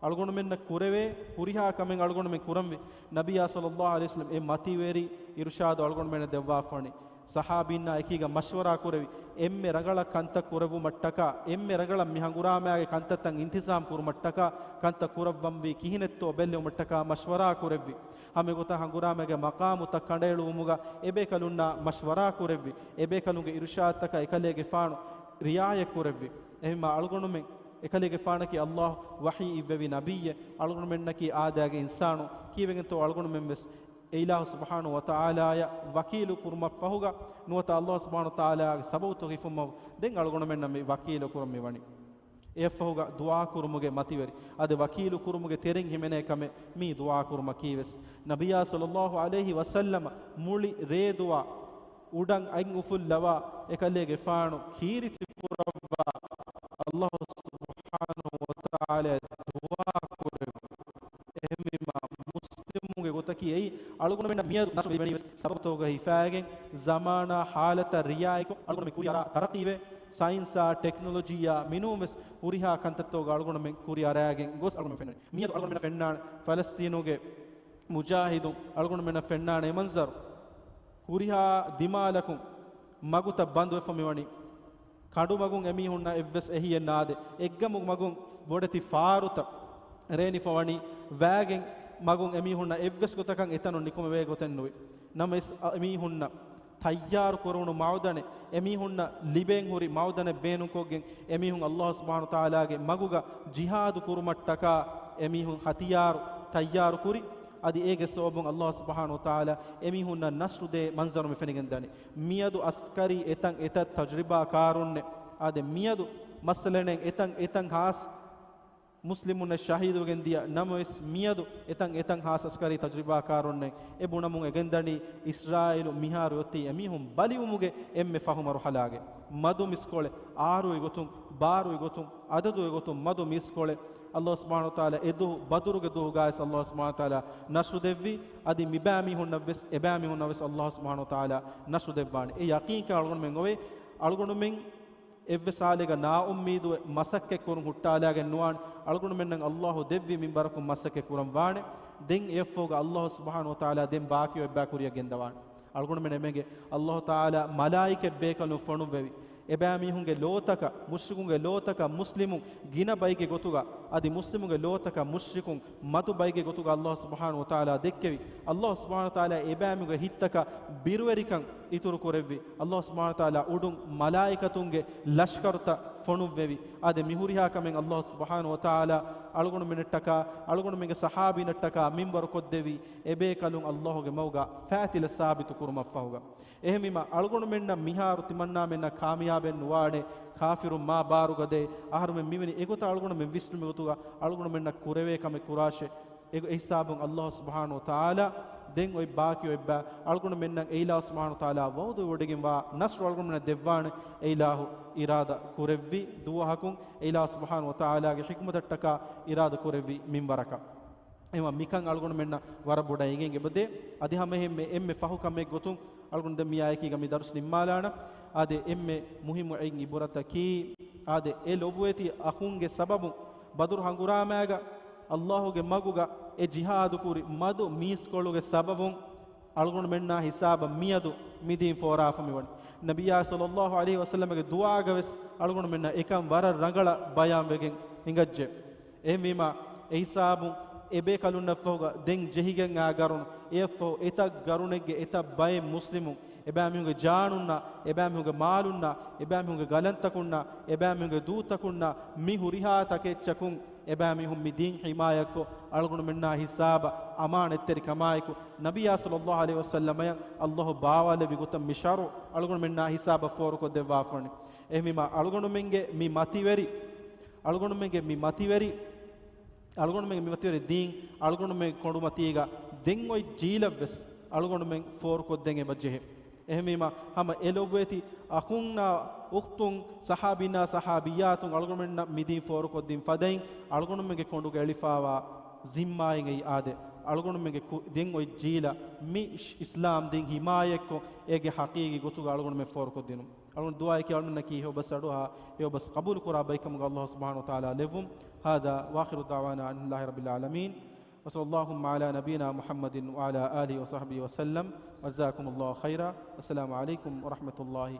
އަޅުގަނޑުމެންނަށް ކުރެވޭ ހުރިހާ ކަމެއް އަޅުގަނޑުމެން ކުރަންވީ. ނަބިއްޔާ ޞައްލައްލާހު ޢަލައިހި ވަސައްލަމް އެ މަތިވެރި އިރުޝާދު އަޅުގަނޑުމެންނަށް ދެއްވާފަވަނީ. ޞަޙާބީންނާ އެކީގަ މަޝްވަރާ ކުރެވި، އެންމެ ރަނގަޅަށް ކަންތައް ކުރެއްވުމަށްޓަކާ، އެންމެ ރަނގަޅަށް މި ހަނގުރާމައިގެ ކަންތައްތައް އިންތިޒާމް ކުރުމަށްޓަކާ، ކަންތައް ކުރައްވަންވީ ކިހިނެއްތޯ ބެއްލެވުމަށްޓަކާ މަޝްވަރާ ކުރެއްވި. ހަމަ އެގޮތަށް ހަނގުރާމައިގެ މަޤާމުތައް ކަނޑައެޅުވުމުގަ އެބޭކަލުންނާ މަޝްވަރާ ކުރެއްވި. އެބޭކަލުންގެ އިރުޝާދުތަކަށް އެކަލޭގެފާނު ރިޢާޔަތް ކުރެއްވި. އެހެންމާ އަޅުގަނޑުމެން އެކަލޭގެފާނަކީ ﷲ ވަޙީ އިއްވެވި ނަބިއްޔެއް، އަޅުގަނޑުމެންނަކީ އާދައިގެ އިންސާނުން. ކީއްވެގެންތޯ އަޅުގަނޑުމެން ވެސް އެ އިލާހު ސުބްޙާނަހޫ ވަތަޢާލާއަށް ވަކީލު ކުރުމަށްފަހުގަ ނުވަތަ ﷲ ސުބްޙާނަހޫ ވަތަޢާލާގެ ސަބަބުތަކުގައި ފުންމަ ދެން އަޅުގަނޑުމެންނަށް މި ވަކީލު ކުރަން މި ވަނީ. އެއަށްފަހުގަ ދުޢާ ކުރުމުގެ މަތިވެރި، އަދި ވަކީލު ކުރުމުގެ ތެރެއިން ހިމެނޭ ކަމެއް މީ ދުޢާ ކުރުމަކީ ވެސް. ނަބިއްޔާ ޞައްލައްލާހު ޢަލައިހި ވަސައްލަމަ މުޅި ރޭދުވާ އުޑަށް އަތް އުފުއްލަވާ އެކަލޭގެފާނު ކީރިތި ކުރައްވާ ﷲ ސުބްޙާނަހޫ ވަތަޢާލާއަށް ދުޢާ ކުރެއްވި. އެހެންވީމާ މުސްލިމުންގެ ގޮތަކީ އެއީ، އަޅުގަނޑުމެންނަށް މިއަދު ނަސްރު ލިބެނީ ވެސް ސަބަބުތަކުގައި ހިފައިގެން، ޒަމާނާ ހާލަތަށް ރިޢާޔަތްކޮށް، އަޅުގަނޑުމެން ކުރިއަރާ ތަރައްޤީވެ، ސައިންސާ ޓެކްނޮލޮޖީއާ މިނޫން ވެސް ހުރިހާ ކަންތައްތަކުގަ އަޅުގަނޑުމެން ކުރިއަރާގެން ގޮސް އަޅުގަނޑުމެން ފެންނަނީ. މިއަދު އަޅުގަނޑުމެންނަށް ފެންނާނެ ފަލަސްތީނުގެ މުޖާހިދުން، އަޅުގަނޑުމެންނަށް ފެންނާނެ އެ މަންޒަރު. ހުރިހާ ދިމާލަކުން މަގުތައް ބަންދުވެފަ މިވަނީ. ކަނޑުމަގުން އެމީހުންނަށް އެއްވެސް އެހީއެއް ނާދޭ. އެއްގަމު މަގުން ބޮޑެތި ފާރުތައް ރޭނިފަ ވަނީ. ވައިގެން މަގުން އެމީހުންނަށް އެއްވެސް ގޮތަކަށް އެތަނުން ނިކުމެވޭ ގޮތެއް ނުވި. ނަމަވެސް އަ، އެމީހުންނަށް ތައްޔާރު ކުރެވުނު މައުދަނެއް، އެމީހުންނަށް ލިބެން ހުރި މައުދަނެއް ބޭނުންކޮށްގެން އެމީހުން ﷲ ސުބްޙާނަހޫ ވަތަޢާލާގެ މަގުގަ ޖިހާދު ކުރުމަށްޓަކާ އެމީހުން ހަތިޔާރު ތައްޔާރު ކުރި. އަދި އޭގެ ސަބަބުން ﷲ ސުބްޙާނަހޫ ވަތަޢާލާ އެމީހުންނަށް ނަޞްރު ދޭ މަންޒަރު މި ފެނިގެން ދަނީ. މިއަދު އަސްކަރީ އެތަން އެތައް ތަޖުރިބާ ކާރުންނެއް. އާދެ، މިއަދު މައްސަލައެއް ނެތް، އެތަން އެތަން ހާސް މުސްލިމުންނަށް ޝަހީދުވެގެން ދިޔަ ނަމަވެސް، މިއަދު އެތަން އެތަން ހާސް އަސްކަރީ ތަޖުރިބާ ކާރުންނެއް. އެ ބުނަމުން އެގެންދަނީ އިސްރާއީލު މިހާރު އޮތީ އެމީހުން ބަލިވުމުގެ އެންމެ ފަހު މަރުޙަލާގައި. މަދު މިސްކޮޅެއް، އާރުވި ގޮތުން، ބާރުވި ގޮތުން، އަދަދުވި ގޮތުން މަދު މިސްކޮޅެއް. ﷲ ސުބްޙާނަހޫ ވަތަޢާލާ އެ ދުވަހު ބަދުރުގެ ދުވަހުގައި ވެސް ﷲ ސުބްޙާނަހޫ ވަތަޢާލާ ނަޞްރު ދެއްވި. އަދި މިބައިމީހުންނަށް ވެސް، އެބައިމީހުންނަށް ވެސް ﷲ ސުބްޙާނަހޫ ވަތަޢާލާ ނަޞްރު ދެއްވާނެ. އެ ޔަޤީންކަން އަޅުގަނޑުމެން އޮވޭ. އަޅުގަނޑުމެން އެއްވެސް ހާލެއްގަ ނާއުއްމީދުވެ މަސައްކަތް ކުރުން ހުއްޓާލާގެން ނުވާނެ. އަޅުގަނޑުމެންނަށް ﷲ ދެއްވި މިންވަރަކުން މަސައްކަތް ކުރަން ވާނެ. ދެން އެއަށްފަހުގަ ﷲ ސުބްޙާނަހޫ ވަތަޢާލާ ދެން ބާކީ އޮތް ބައި ކުރިއަށް ގެންދަވާނެ. އަޅުގަނޑުމެން އެމެންގެ ﷲ ތަޢާލާ މަލާއިކަތް ބޭކަލުން ފޮނުއްވެވި. އެބައިމީހުންގެ ލޯތަކަށް، މުޝްރިކުންގެ ލޯތަކަށް މުސްލިމުން ގިނަ ބައެއްގެ ގޮތުގަ، އަދި މުސްލިމުންގެ ލޯތަކަށް މުޝްރިކުން މަދު ބައެއްގެ ގޮތުގަ ﷲ ސުބްޙާނަހޫ ވަތަޢާލާ ދެއްކެވި. ﷲ ސުބްޙާނަހޫ ވަތަޢާލާ އެބައިމީހުންގެ ހިތްތަކަށް ބިރުވެރިކަން އިތުރު ކުރެއްވި. ﷲ ސުބްޙާނަހޫ ވަތަޢާލާ އުޑުން މަލާއިކަތުންގެ ލަޝްކަރުތައް ފޮނުއްވެވި. އާދެ، މި ހުރިހާ ކަމެއް ﷲ ސުބްޙާނަހޫ ވަތަޢާލާ އަޅުގަނޑުމެންނަށްޓަކާ، އަޅުގަނޑުމެންގެ ޞަޙާބީންނަށްޓަކާ މިންވަރު ކޮށްދެއްވި. އެބޭކަލުން ﷲ ގެ މަގުގަ ފާތިލަ ސާބިތު ކުރުމަށްފަހުގަ. އެހެންވީމާ، އަޅުގަނޑުމެންނަށް މިހާރު ތިމަންނާމެންނަށް ކާމިޔާބެއް ނުވާނެ، ކާފިރުން މާ ބާރުގަދައި އަހަރުމެން މިވެނި. އެގޮތަށް އަޅުގަނޑުމެން ވިސްނުމި ގޮތުގަ އަޅުގަނޑުމެންނަށް ކުރެވޭ ކަމެއް ކުރާށޭ. އެ، އެ ހިސާބުން ﷲ ސުބްޙާނަހޫ ވަތަޢާލާ ދެން އޮތް ބާކީ އޮތް ބައި އަޅުގަނޑުމެންނަށް އެ އިލާހު ސުބްޙާނަހޫ ވަތަޢާލާ ވަޢުދު ވޮޑިގެންވާ ނަޞްރު އަޅުގަނޑުމެންނަށް ދެއްވާނެ. އެ އިލާހު އިރާދަ ކުރެއްވި ދުވަހަކުން، އެ އިލާހު ސުބްޙާނަހޫ ވަތަޢާލާގެ ޙިކުމަތަށްޓަކާ އިރާދަ ކުރެއްވި މިންވަރަކަށް. އެހެންވީމާ މިކަން އަޅުގަނޑުމެންނަށް ވަރަށް ބޮޑަށް އެނގެން އެބަދޭ. އަދި ހަމައެހެންމެ އެންމެ ފަހު ކަމެއް ގޮތުން އަޅުގަނޑު ދެން މިއާއެކީގަ މި ދަރުސް ނިންމާލާނަން. އާދެ، އެންމެ މުހިއްމު އެއް އިބުރަތަކީ، އާދެ، އެ ލޮބުވެތި އަޚުންގެ ސަބަބުން ބަދުރު ހަނގުރާމައިގަ ﷲ ގެ މަގުގަ އެ ޖިހާދު ކުރި މަދު މީސްކޮޅުގެ ސަބަބުން އަޅުގަނޑުމެންނާ ހިސާބަށް މިއަދު މި ދީން ފޯރާފަ މިވަނީ. ނަބިއްޔާ ޞައްލައްލާހު ޢަލައިހި ވަސައްލަމަގެ ދުޢާގަ ވެސް އަޅުގަނޑުމެންނަށް އެކަން ވަރަށް ރަނގަޅަށް ބަޔާންވެގެން ހިނގައްޖެ. އެހެންވީމާ، އެ ހިސާބުން އެބޭކަލުންނަށްފަހުގަ ދެން ޖެހިގެން އާ ގަރުނު، އެއަށްފަހު އެތައް ގަރުނެއްގެ އެތައް ބައެއް މުސްލިމުން، އެބައިމީހުންގެ ޖާނުންނާ، އެބައިމީހުންގެ މާލުންނާ، އެބައިމީހުންގެ ގަލަންތަކުންނާ، އެބައިމީހުންގެ ދޫތަކުންނާ، މި ހުރިހާ ތަކެއްޗަކުން އެބައިމީހުން މި ދީން ޙިމާޔަތްކޮށް، އަޅުގަނޑުމެންނާ ހިސާބަށް އަމާނަތްތެރިކަމާއެކު، ނަބިއްޔާ ޞައްލައްލާހު ޢަލައިހި ވަސައްލަމަޔަށް ﷲ ބާވާލެއްވި ގޮތަށް މި ޝަރުޢު އަޅުގަނޑުމެންނާ ހިސާބަށް ފޯރުކޮށްދެއްވާފަވަނީ. އެހެންވީމާ، އަޅުގަނޑުމެންގެ މި މަތިވެރި، އަޅުގަނޑުމެންގެ މި މަތިވެރި، އަޅުގަނޑުމެންގެ މި މަތިވެރި ދީން އަޅުގަނޑުމެން ކޮނޑުމަތީގަ ދެން އޮތް ޖީލަށްވެސް އަޅުގަނޑުމެން ފޯރުކޮށްދޭން އެބަޖެހޭ. އެހެންވީމާ، ހަމަ އެ ލޮބުވެތި އަޚުންނާ އުޚްތުން، ޞަޙާބީންނާ ޞަޙާބިއްޔާތުން އަޅުގަނޑުމެންނަށް މި ދީން ފޯރުކޮށްދިން ފަދައިން، އަޅުގަނޑުމެންގެ ކޮނޑުގަ އެޅިފާވާ ޒިންމާއިން އެއީ އާދެ، އަޅުގަނޑުމެންގެ ކު-، ދެން އޮތް ޖީލަށް މި އިސް-، އިސްލާމް ދީން ހިމާޔަތްކޮށް، އޭގެ ޙަޤީޤީ ގޮތުގަ އަޅުގަނޑުމެން ފޯރުކޮށްދިނުން. އަޅުގަނޑު ދުޢާއެކޭ އަޅުމެންނަކީ އެއް އޮބަސް އަޑުއަހާ، އެއް އޮބަސް ޤަބޫލުކުރާ ބައެއްކަމުގަ ﷲ ސުބްޙާނަހޫ ވަތަޢާލާ ލެއްވުން. هذا وآخر دعوانا أن الحمد لله رب العالمين، وصلى اللهم على نبينا محمد وعلى آله وصحبه وسلم، وجزاكم الله خيرا، والسلام عليكم ورحمة الله